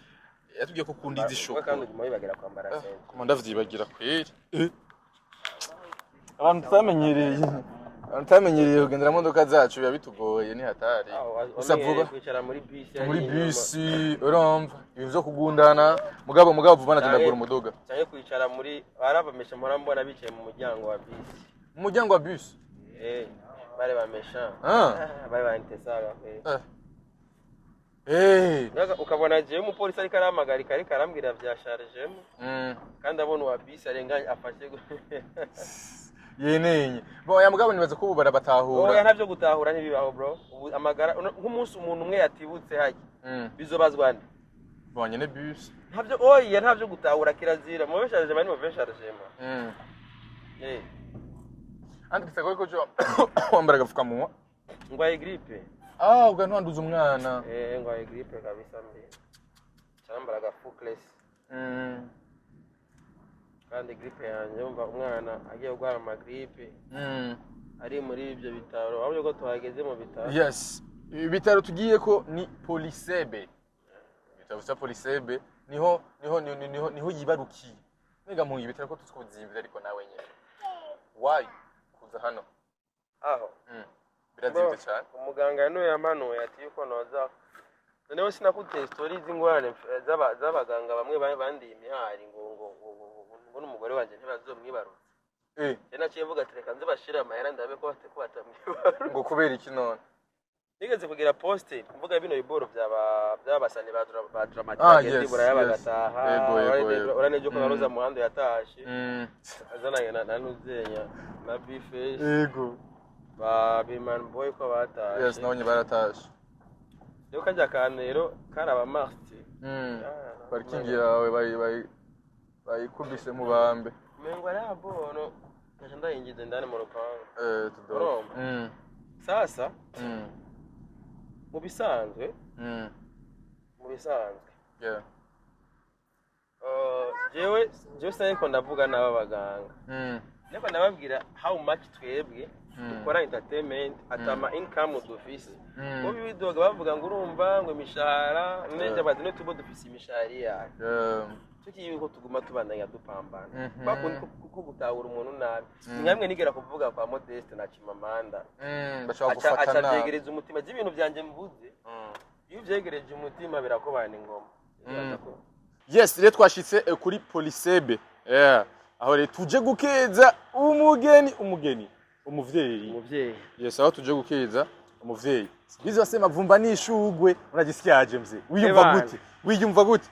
Yatubwiye ko ukunda izi Wewe shokora. kandi uguma wibagira kwambara sente. Kuma ndavyibagira kweri. Abantu tutamenyereye. Abantu tutamenyereye kugendera mu modoka zacu biba bitugoye, ni hatari. Gusa vuba kwicara muri bisi. muri bisi urumva ibintu vyo kugundana, mugabo vuba natendagura umuduga. Cyangwa kwicara muri barabamesha mpora mbona bicaye mu muryango wa bisi. Mu muryango wa bisi. Bari bamesha. Ah. Bari bantesaga kweri. Ukabona jewe umupolisi ariko arahamagarika, ariko arambwira vya chargement, kandi abona uwa bisi arenganye afashe. Yenenye bon ya mugabo nibaza ko ubu barabatahura. Oya, ntavyo gutahura ntibibaho, bro. Ubu amagara nk'umunsi umuntu umwe yatibutse hajya, bizobazwa nde? Bon, nyene bus. Ntavyo, oya, ntavyo gutahura, kirazira. Mauvais chargement ni mauvais chargement. Andi kisako ko cyo wambara agapfukamunwa. Ngwaye grippe. Ah, ubwo ntiwanduza umwana. Eh, ngwaye grippe kabisa mbi, cyambara agafukless. Kandi grippe yanjye, umva, umwana agiye kurwara amagrippe ari muri ibyo bitaro, ahubwo ko tuhageze mu bitaro. Yes, ibitaro tugiye ko ni Polisebe, ibitaro vya Polisebe niho yibarukiye. Mbega mu ibitaro ko tuzi ariko nawe nyene why kuza hano? Aho. Birazimvye cyane. Umuganga niwe yamanuye ati yuko noza. Noneho sinakuteye story z'ingorane z'abaganga bamwe bandiye imihari ngo n'umugore wanjye ntibazomwibarutse. Rero naciye mvuga ati reka nze bashire amahera ndabe ko batamwibarutse. Ngo kubera iki none? Nigeze kugira poste mvuga bino biboro by'abasani ba Dramatic bagenda i Buraya bagataha. Yego. Uranejo ko naroza muhando yatashe azananye na Nuzenya na Bface, ba Biman Boy ko batashe. Yes, nabonye baratashe. Rero kajya akantu rero kari abamarti. Parking yawe bayikubise mu bambe. Mengo ari abono ngaca ndayinjiza indani mu rupangu. Tudo. Urumva? Sasa mu bisanzwe, mu bisanzwe, jewe sinariko ndavuga n'aba baganga, ariko ndababwira how much twebwe dukora entertainment atama income dufise. Bo bidoga bavuga ngo urumva ngo imishahara neza, bazi no tubo dufise imishahara yacu, tukiye yuko tuguma tubandanya dupambana. Bakundi ko gutahura umuntu nabi ni nkamwe nigera kuvuga kwa Modeste na Chimamanda. Bashobora aca gufata aca nabi. vyegereza umutima by'ibintu byanje mvuze. Iyo uvyegereje umutima birakubana ingoma. Yes, rero twashitse kuri Polisebe, yeah. Aho rero tuje gukeza umugeni umuvyeyi. Umuvyeyi. Yes, aho tuje gukeza umuvyeyi bizi wasema vumba n'ishugwe. Unajisikiaje mzee? Wiyumva Ebana. gute? Wiyumva gute?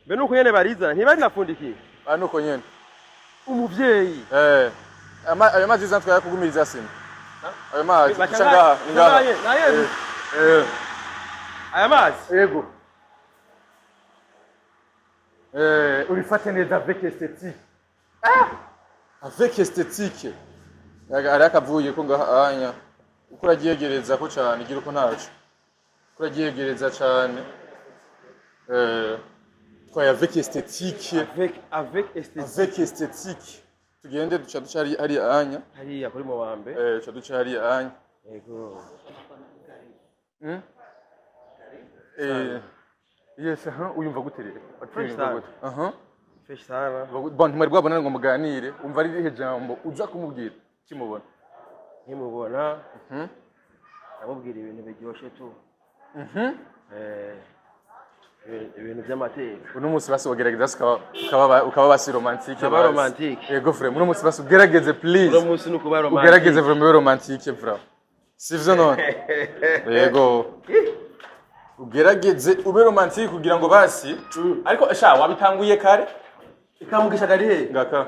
Be nuko nyene barizana, ntibari nafundikiye. Ah, nuko nyene. Umuvyeyi. Eh, ayo mazi uzantwaye kugumiriza sima ayo mazi Baca uca ngaha ni ngaha. Naye aya mazi. Ego. Urifate neza avec esthétique. Ah! Avec esthétique. Yaga ari akavuye ko ngaha anya. Uko uragyegereza ko cyane igira uko ntaco. Uko uragyegereza cyane. Twaye avec esthétique. Avec esthétique. Avec esthétique. Tugende duca hari anya. Hariya kuri mubambe. Duca hari anya. Yego. Yes, aha, uyumva gute rero? Fresh Uyumva sana. gute? Aha. Fresh sana. Bon, ntimwari bwabonane ngo muganire, umva ari irihe jambo uza kumubwira kimubona? Nkimubona ndamubwira ibintu biryoshye tu. Ibintu by'amateka. Uno munsi basi wagerageza ukaba basi romantique. Ukaba Basi. romantique. Yego frère, uno munsi basi ugerageze, please. Uno munsi ni ukuba romantique. Ugerageze vraiment ube romantique, frère, sivyo none? Yego, ugerageze ube romantique kugira ngo basi, ariko sha wabitanguye kare. Ikamugisha kari he? Ngaka.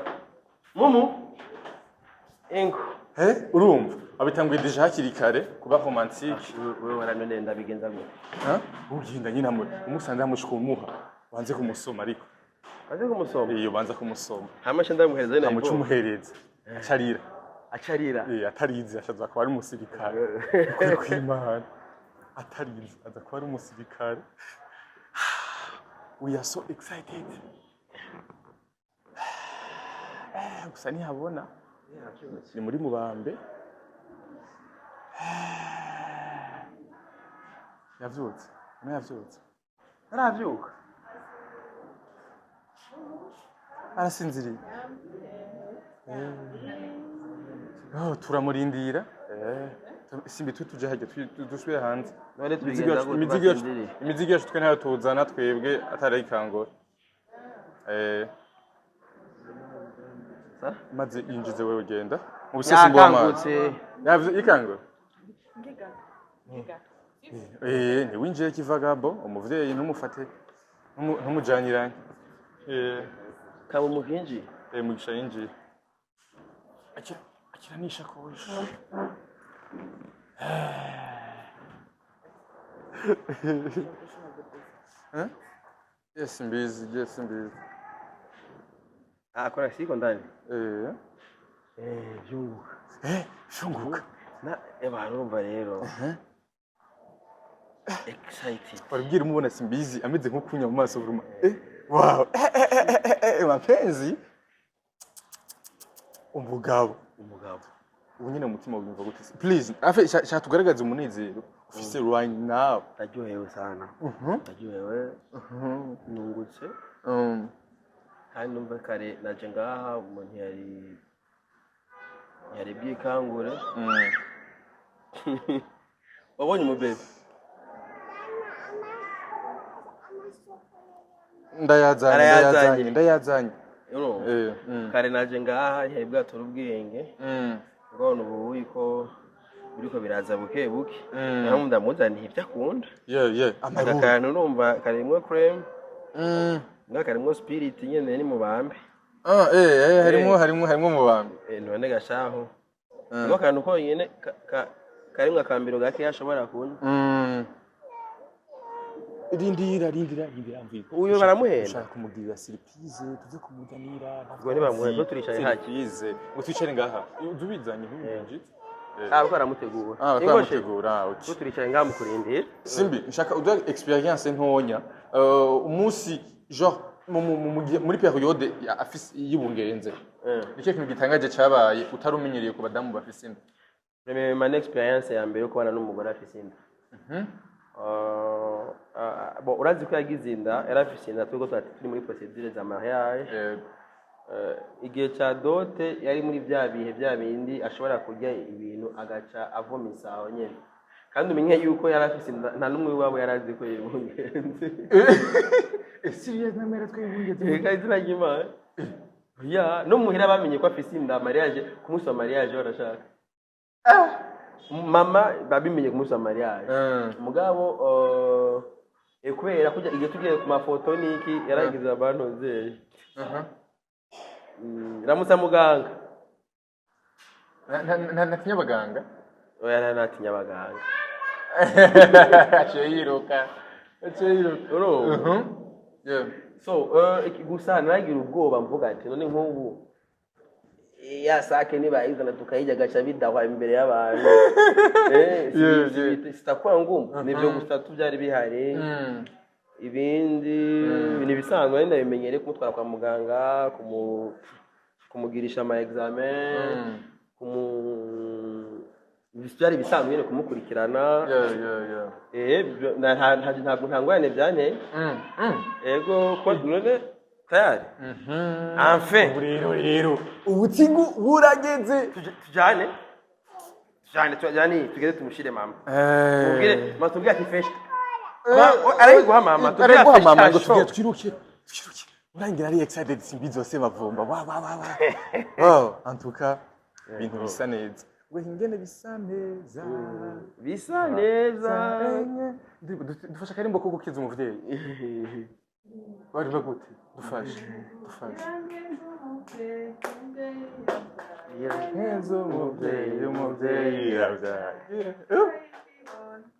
Mumu engo. Eh, urumva wabitanguye déjà hakiri kare kuba romantique. Wewe waranone ndabigenza gute? Ha? Ugenda nyine hamwe umusanze hamushika umuha banze kumusoma ariko. Aze kumusoma. Iyo banza kumusoma. Hama nca ndamuhereza nyine. Amuca umuhereza acarira. Acarira. Eh, atarize ashaza kuba ari umusirikare. Ukuri kw'Imana, atarize aza kuba ari umusirikare. We are so excited. Gusa ntihabona, ni muri mubambe. Yavyutse no yavyutse. Aravyuka. Arasinziriye. Oh, turamurindira. Simbi twe tuje hajya dusubire hanze. None Imizigo tubigenza yacu gute? imizigo yacu Basinziriye. Imizigo yacu twe ntayo tuzana twebwe atarayikangura. Sa? Maze yinjize wewe ugenda mu busesi bw'amazi. Yakangutse. Yavuze ikangura. Ntiwinjiye kivagabo umuvyeyi ntumufate ntumujanyiranye. Kaba umuhinji. Mugisha yinjiye. Akira akira n'ishakoshi. Eh? Yes mbizi, yes mbizi. Ah, kuna siko ndani. Byunguka. Shunguka. Na eba urumva rero. Excited. Warubwira umubona simbizi ameze nk'ukunya mu maso vuruma. Wow. Mapenzi. Umugabo. Umugabo. Ubu nyine umutima wumva gute se? Please, afe shaka tugaragaze umunezero ufise right now. Ndaryohewe sana. Ndaryohewe. Nungutse. Kandi numva kare naje ngaha umuntu yari bwikangure. Wabonye umubebe? Ndayazanye, Arayazanye. ndayazanye, ndayazanye. Urumva? Kare naje ngaha ntiyari bwatora ubwenge. Ngabona ubu yuko biriko biraza buke buke. Naho ndamuzaniye ibyo akunda. Yeah. Aka Amaruru. kantu urumva karimwo creme, nga karimwo spirit nyene ni mubambe. Ah, harimo harimo mubambe. None gashaho. Niko kantu konyene karimwo akambiro gake ashobora kunywa. Rindira, rindira, rindira mvuye. Uyu baramuhenda. Ushaka kumugirira surprise, tuze kumuzanira. Ubwo ntibamuhenda, ubwo turicaye hake. Surprise. Ngo twicare ngaha. Ubizanye ntubinjitse. Ah, bariko baramutegura. Ah, bariko Ingoshe, baramutegura, okay. ubwo turicaye ngaha mu kurindira. Simbi, nshaka uduha experience ntonya. Umunsi genre muri periode ya afise y'ubungenze. Nicyo kintu gitangaje cabaye utarumenyereye ku badamu bafise inda. Premièrement, experience ya mbere yo kubana n'umugore afise inda. Bon, urazi ko yagize inda, yari afise inda twebwe twari turi muri procédure za mariage. Igihe ca dote yari muri bya bihe bya bindi ashobora kurya ibintu agaca avomisa aho nyene. Kandi umenye yuko yari afise inda, nta n'umwe iwabo yari azi ko yibungenze. Serious namera twibungenze. Reka izina ry'Imana. Ya, no muhira bamenye ko afise inda mariage, ku munsi wa mariage barashaka. Mama babimenye ku munsi wa mariage. Mugabo kubera kujya igihe tugiye ku mafoto niki yaragize abantu nzeye. Ramutsa muganga. Natinya abaganga. Oya natinya abaganga. Aciye yiruka. Aciye yiruka. Urumva? Yeah. So, gusa naragira ubwoba mvuga ati none nk'ubu ya sake nibayizana tukayijya gaca bidahwa imbere y'abantu. Sitakuwa ngumu. Nivyo gusa tubyari bihari. Ibindi ni ibisanzwe nari ndabimenyereye kumutwara kwa muganga, kumugirisha ama examen, byari ibisanzwe nyine kumukurikirana. Yeah. Ntabwo nta ngorane byanteye. Ego ko none tayari. Enfin. Rero ubutigu burageze. Tujane. Tujane tujane tugende tumushire mama. Tubwire mama tubwire ati feshi. Arayiguha mama tubwire Arayiguha mama ngo feshi. tugende twiruke. Twiruke. Urangira ari excited simbi zose bavumba. Wa wa wa wa. Oh, en tout cas ibintu bisa neza. We ingene bisa neza. Bisa neza. Dufashe akarimbo ko gukiza umuvyeyi. Bari bagute. Dufashe. Dufashe. Neza umuvyeyi, umuvyeyi yavyaye.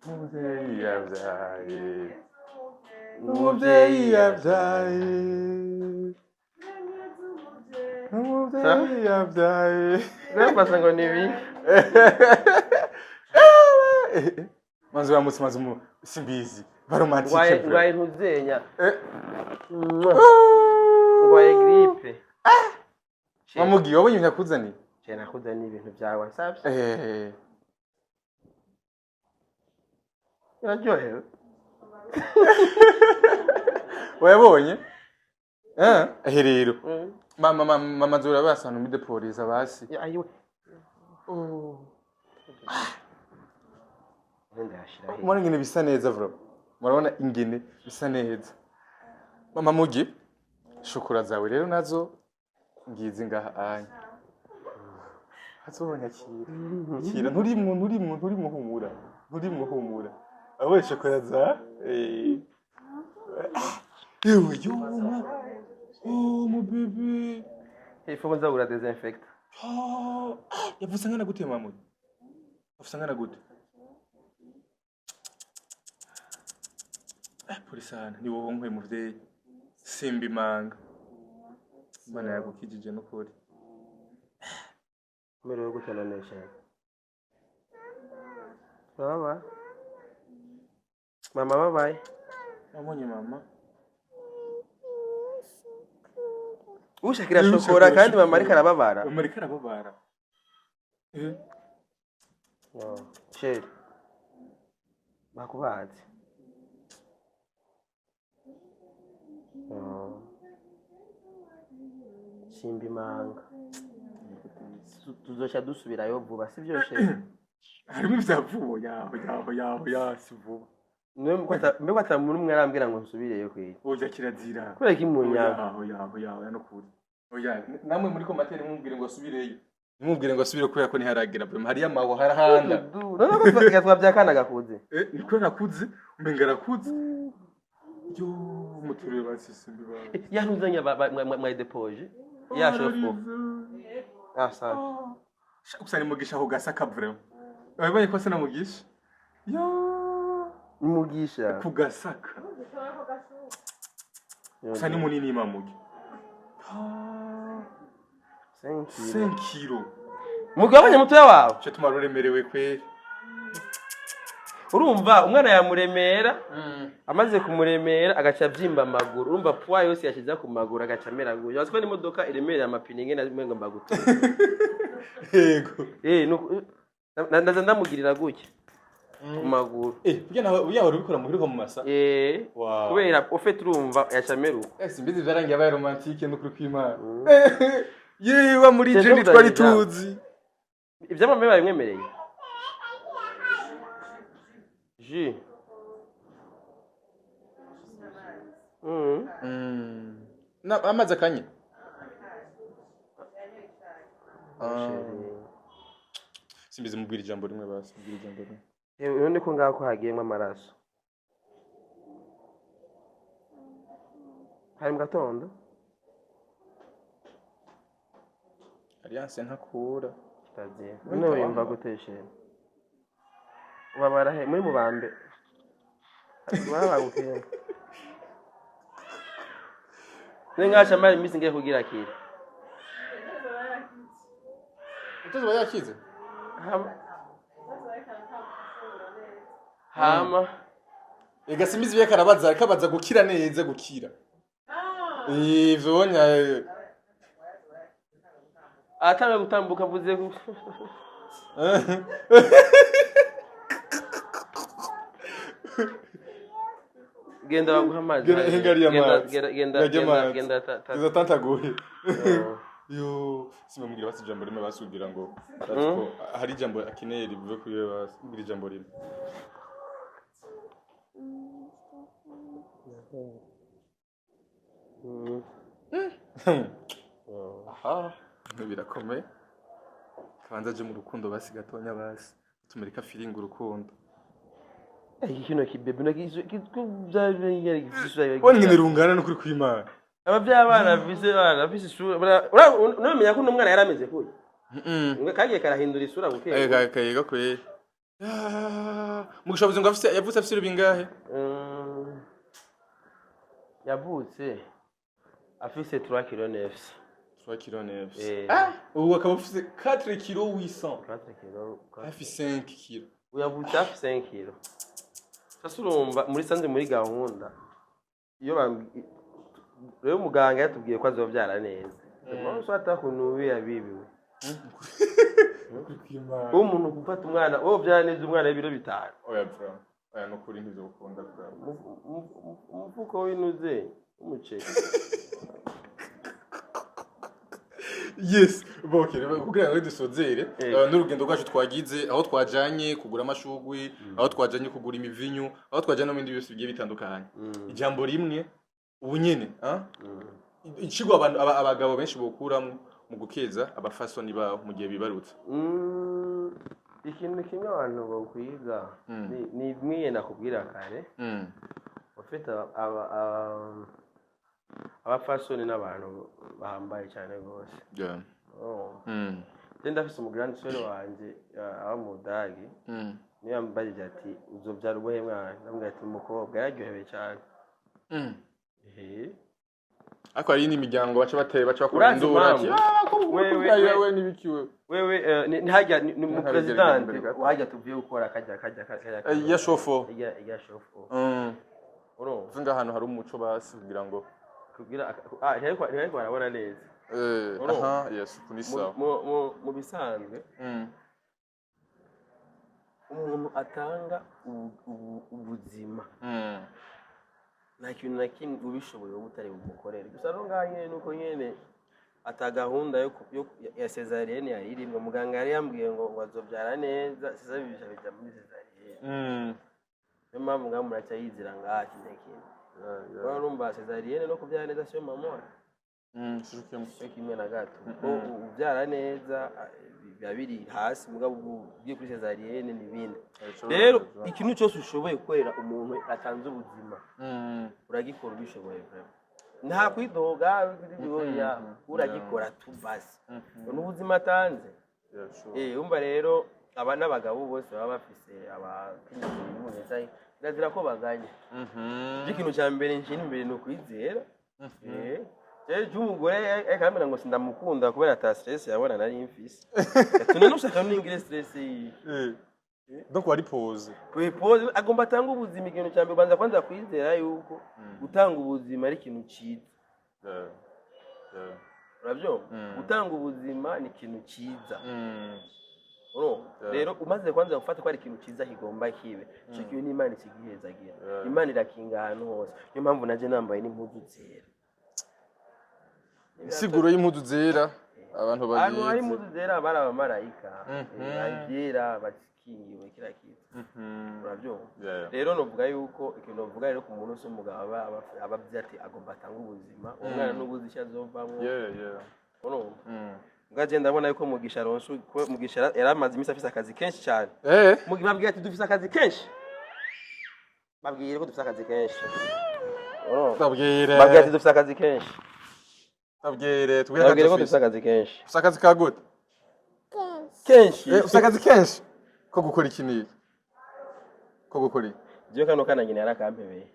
Umuvyeyi yavyaye. Umuvyeyi yavyaye. Umuvyeyi yavyaye. Nabasa ngo ni ibi. Manzi uramutse maze umu simbizi. Baromantike. Ngwaye ntuzenya. Ngwaye gripe. Mamugi wabonye ibintu yakuzaniye? Je nakuzaniye ibintu byawe nsabye. Uraryohewe. Wayabonye? Rero. Mama mama zura basana muri depoliza basi. Ayiwe. Ndashira. Murabona ingene bisa neza bro. Murabona ingene bisa neza. Mama Mugi, shokora zawe rero nazo ngizi ngaha anya. Hazobonye akira. Akira nturimwo nturimwo nturimwo humura. Nturimwo humura. Wabonye shokora za? Eh. Ewe yo mwa. Oh mon bébé. Il faut nza désinfecte. Oh, yavutse angana gute mamu? Yavutse angana gute? Eh, polisana ni wowe nkwe muvyeyi. Simba imanga. Imana yagukijije n'ukuri. Merewe gute none chéri? Baba. Mama babaye. Wabonye mama? Ushakira shokora kandi mama ariko arababara. Mama ariko arababara. Eh. No, chéri. Bakubaze. No. Simba imanga. Tuzoca dusubirayo vuba sivyo chéri? Harimo ivya vuba yaho yaho yaho ya si vuba. Mbega ata muntu umwe arambwira ngo nsubireyo kweri. Oya kirazira. Kubera ko imunyanga. Yaho yaho yaho ya nukuri. Oya namwe muri commentaire mumubwire ngo asubireyo. Nimubwire ngo asubire kubera ko ntiharagira pe hariya maho harahanda. None ko twabya akana gakuze. Eh niko arakuze umenga arakuze. Yo muturire basisimbi ba. Yanuzanye mwayidepoje. Ya shofu. Ah safi. Gusa ni mugisha aho gasaka vraiment. Wabonye ko se na mugisha? Yo Mugisha. ku gasaka. Gusa ni munini mamugi. 5 kilo. Mugi wabonye mutoya wawe? Cyo tumara uremerewe kweri. Urumva umwana yamuremera amaze kumuremera agaca abyimba amaguru urumva puwa yose yashyize ku maguru agaca amera gutya wazi ko n'imodoka iremerera amapine ingena umengo mbagutura. Yego. Eh ndaza ndamugirira gutya ku maguru. Eh, burya nawe burya wari ubikora muhiruka mu masa. Eh Wow. kubera ufite urumva yaca amera uko. Eh, simbizi byarangiye abaye romantike n'ukuri kw'Imana. Yewe muri Jeje Jenny twari muzanye tuzi. Ibyamamare babimwemereye. Ji. Na amazi akanye. Simbizi mubwira ijambo rimwe basi, mubwira ijambo rimwe. Yewe none ko ngaho ko hagiyemo amaraso. Hari mu gatondo? Alliance ntakura. Kitagiye. None wiyumva gute sheri? Ubabara he? Muri mubambe. Babagukiye. Ne ngasha mari iminsi ngiye kugira kire. Utazi yakize? Hama. Hama. Ega simbizi biye karabaza, kabaza gukira neza gukira. Ivyo wonya Atanga gutambuka avuze ku. Genda baguha amazi. Genda hengari amazi. Genda genda Genda genda amazi. genda ta ta. Izo tantaguye. Oh. Yo, simamubwira basi ijambo rimwe basugira ngo ndazi ko hari ijambo akeneye rivuye kuri we basi mubwira ijambo rimwe. Aha, ibintu birakomeye. Kabanza aje mu rukundo basi gatonya basi. Tumureka feeling urukundo. Iki kino kibebe no kizo Wone ngene rungana n'ukuri kw'Imana. Abavyeyi abana bafise abana bafise isura unamenya ko uno mwana yari ameze kuya. Kagiye karahindura isura buke. Eh kayega kwe. Mugisha ngo afise yavutse afise bingahe? Yavutse afise 3 kilo nefs. 3 kilo nefs. Eh. Ah, ubu akaba afise 4 kilo 800. 4 kilo. Hafi 5 kilo. Uyavutse hafi 5 kilo. Sasa urumva muri sanze muri gahunda. Iyo rero muganga yatubwiye ko azobyara neza. Umunsi atakuntu yabibiwe. Uwo muntu gufata umwana, wowe ubyara neza umwana w'ibiro 5. Oya bro. Oya nukuri ntizokunda bro. Umufuko w'inuze w'umuceri. Yes, okay, kugira ngo dusozere n'urugendo rwacu twagize aho twajanye kugura amashugwe, aho twajanye kugura imivinyu, aho twajanye no mu bindi byose bigiye bitandukanye. Ijambo rimwe ubu nyene, ah? Icigwa abantu abagabo benshi bokuramwo mu gukeza abafasoni babo mu gihe bibarutse. Ikintu kimwe abantu bokwiga ni bimwe nakubwira kare. Ufite abapfasoni n'abantu bahambaye cyane rwose. Oh. Je ndafise umu grande sœur wanje aba mu Budagi. Niyo yambajije ati: "Uzobyara ubuhe mwana?" Ndamubwira ati: "Umukobwa." Yararyohewe cyane. Ehe. Ariko hari n'imiryango baca bateye, baca bakora Urazi induru ati impamvu? "Ah, ko we n'ibiki we?" Wewe ni hajya ni mu Ntabigera president imbere gato. wajya tuvuye gukora kajya. Ya shofo. Iya shofo. Urumva? Uvuga ahantu hari umuco basi kugira ngo Kugira ntibariko barabona neza. Urumva? Aha, yes, uku ni sawa. Mu bisanzwe umuntu atanga ubuzima nta kintu na kimwe ubishoboye wowe utari bumukorere. Gusa no ngaha nyene nuko nyene ata gahunda yo ya césarienne yari irimwo. Muganga yari yambwiye ngo azobyara neza, sasa bica bija muri césarienne. Niyo mpamvu ngaha muraca yizira ngaha kimwe kimwe. Urabona, urumva césarienne no kubyara neza siyo mamora. Sico kimwe. Siyo kimwe na gato, kuko ubyara neza biba biri hasi, mugabo ugiye kuri césarienne n'ibindi. Rero ikintu cyose ushoboye gukorera umuntu atanze ubuzima uragikora ubishoboye vraiment, nta kwidoga, oya, uragikora tu basi, ni ubuzima atanze. Yeah, sure. Umva rero, aba n'abagabo bose baba bafise abakenyezi, kirazira ko baganya. Ikintu cya mbere nshira imbere ni ukwizera. Jewe umugore ariko arambwira ngo sindamukunda kubera ata stress yabona nari mfise. Ati: "None ushaka ningire stress yihe?" Donc wari pose. Kwipose agomba atanga ubuzima. Ikintu cya mbere ubanza kwanza kwizera yuko gutanga ubuzima ari ikintu cyiza. Urabyumva? Gutanga ubuzima ni ikintu cyiza. Urumva? Rero umaze kwanza gufata ko ari ikintu cyiza kigomba kibe icyo kintu, n'Imana ikigihezagira. Imana irakinga ahantu hose. Niyo mpamvu naje nambaye n'impuzu zera. Insiguro y'impuzu zera abantu Ahantu hari bagize. impuzu zera bari abamarayika. Hari ibyera bakingiwe kiriya kintu. Urabyumva? Yeah. Rero novuga yuko ikintu novuga rero ku muntu wese w'umugabo aba azi ati agomba atange ubuzima, uwo mwana n'ubuzi icyo azovamwo. Urumva? Mbwa je ndabona yuko Mugisha aronse ko Mugisha yari amaze iminsi afise akazi kenshi cyane. Babwira ati dufise akazi kenshi, babwire ko dufise akazi kenshi. Urumva? Tabwire. Babwira ati dufise akazi kenshi. Tabwire, tubwire. Babwire ko Akazi dufise akazi kenshi. Ufise akazi ka gute? Kenshi. Ufise akazi kenshi ko gukora iki n'iki? Ko gukora iki? Jewe kano kana nyina yarakampebeye.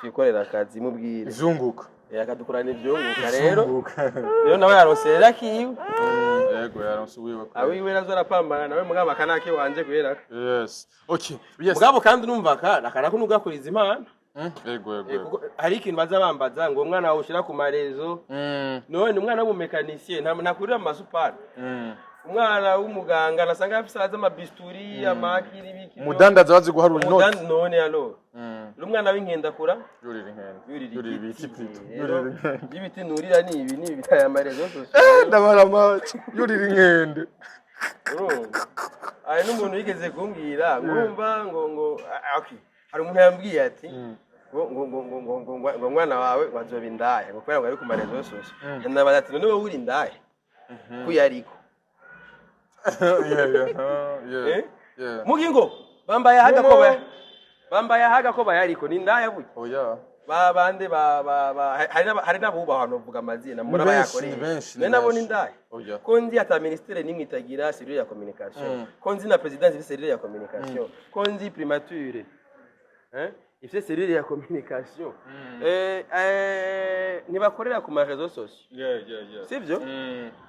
Twikorera akazi, mubwire. Izunguka. Akadukorana ivyunguka rero. Izunguka. Rero nawe yaronse rero akiwe. Yego, yaronse uwiwe. Awiwe nazo arapambana nawe, mugabo akanake wanje kubera ko. Yes, okay, yes. Mugabo kandi urumva akanako nugakuriza Imana. Yego yego. Yego. Kuko hari ikintu baza bambaza ngo umwana wawe ushira ku ma réseaux. None umwana w'umu mécanicien ntakurira mu masupari? Umwana w'umuganga nasanga afise aza ama bistouri, amakiri, ibiki. Umudandaza bazi guharura inoti. None alors n'umwana w'inkendakura Yurira inkende. Yurira Yurira igiti. ibiti plutôt. Rero Yurira inkende. y'ibiti nurira ni ibi, ni ibi aya ma réseaux sociaux. Ndabara amaso, yurira inkende. Urumva, hari n'umuntu yigeze kumbwira ngo urumva ngo okay, hari umuntu yambwiye ati ngo umwana wawe ngo azoba indaya ngo kubera ngo ari ku ma réseaux sociaux. Ndabaza ati: "None wowe uri indaya ko yariko?" Yeah. Eh? Yeah. Mugingo bambaye ahaga ko Momo. bambaye ahaga ko bayariko ni indaya burya. Oya. Ba bande ba hari n'abubaha, novuga amazina Ni muri benshi, abayakoreye. ni benshi, ni None nabo ni benshi. indaya? Oya. Ko nzi ata ministère nimwe itagira cellule ya communication, ko nzi na présidence ifise cellule ya communication, ko nzi primature ifise cellule ya communication, ntibakorera ku ma réseaux sociaux? Yeah. Sivyo?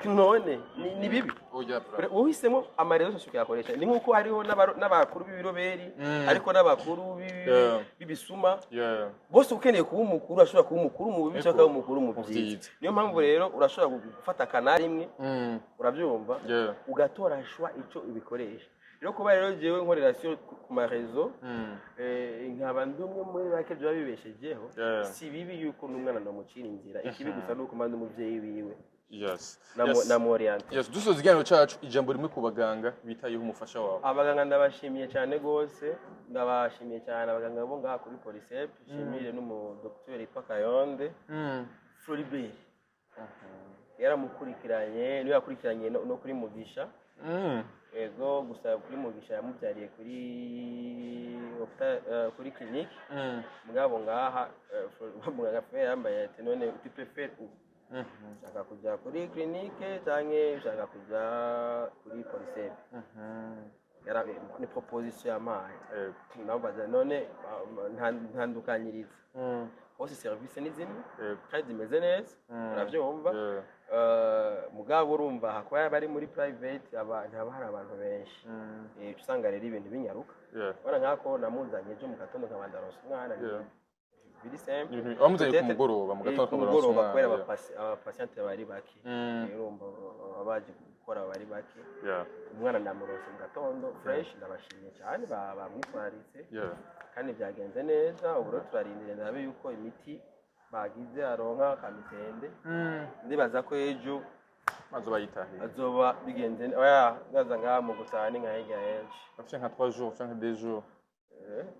None ni bibi? Oya, bra. Uhisemo ama réseaux sociaux ukayakoresha, ni nk'uko hariho n'abakuru b'ibiroberi, ariko n'abakuru b'ibisuma bose. Ukeneye kuba umukuru, ashobora kuba umukuru mu bibi cyangwa akaba umukuru mu Mu byiza. byiza. Niyo mpamvu rero urashobora gufata canal imwe, urabyumva, ugatora choix icyo ubikoresha. Rero kuba rero jewe nkorera sio ku ma réseaux, nkaba ndi umwe muri bake byaba bibeshejeho, si bibi yuko n'umwana namucira inzira. Ikibi gusa ni uko mba ndi umuvyeyi wiwe namu orienté. Yes, dusoza ikiganiro cacu, ijambo rimwe ku baganga bitayeho umufasha wawe. Abaganga ndabashimiye cyane rwose, ndabashimiye cyane abaganga bo ngaha kuri Polisep. Nshimire n'umudokiteri yitwa Kayonde Floribert, yaramukurikiranye, niwe yakurikiranye no kuri Mugisha. Ego, gusa kuri Mugisha yamubyariye kuri kuri clinique. Mugabo ngaha muganga Frère yambaye ati: "None tu préfères où? Ushaka kuja kuri clinique canke ushaka kuja kuri Polisebe?" Ni proposition yampaye. Nabaza none ntandukanyiriza hose, service ni zimwe kandi zimeze neza, uravyumva? Yeah. Mugabo urumva hakuba bari muri private haba hari abantu benshi. Uca usanga rero ibintu binyaruka. Ubona nk'ako namuzanye ejo mu gatondo, nkaba ndaronse umwana. Biri simple. Wamuzanye ku Peut-être- mugoroba, mu gatondo ku ukabaronsa mugoroba umwana, kubera abapatiente bari bake. Urumva baba baje gukora bari bake. Umwana ndamuronse mu gatondo fresh, ndabashimiye cyane, bamwitwararitse kandi byagenze neza. Ubu rero turarindiriye ndabe yuko imiti bagize aronka kamitende. Ndibaza ko ejo Maze bayitahiye. azoba bigenze oya, ndaza ngaha mu gutaha ni nka hirya henshi. Afite nka 3 jours canke 2 jours.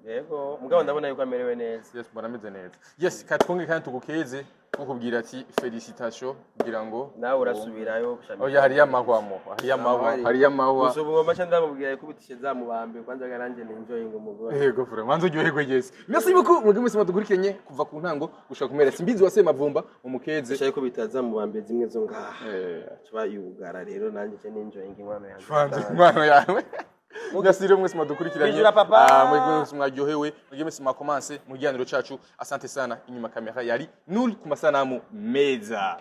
Yego, mugabo ndabona yuko amerewe neza. Yes, mbona ameze neza. Yes, katwonge kandi tugukeze tukubwira ati félicitations kugira ngo Nawe urasubirayo. Oya, hariyo amahwa mo, hariyo amahwa, hariyo amahwa. Gusa ubu ngomba ndamubwira yuko zamubambe kwanza garanjye ni enjoying umugore. Yego, vraiment manze uryoherwe. Yes, merci beaucoup mwebwe mwese mwadukurikiranye kuva ku ntango gushika ku mpera. Simbizi wase mavumba umukeze. Ndashaka ko bitazamubambe zimwe zo ngaha. Tuba yugara rero, nanjye nce ni enjoying inkwano yanjye. Vanze inkwano yawe. Merci rero mwese mwadukurikiranye. Bijura papa. Ah, mwebwe mwese mwaryohewe, mwebwe mwese mwakomanse mu kiganiro cacu. Asante sana. Inyuma kamera yari Nul ku masanamu meza.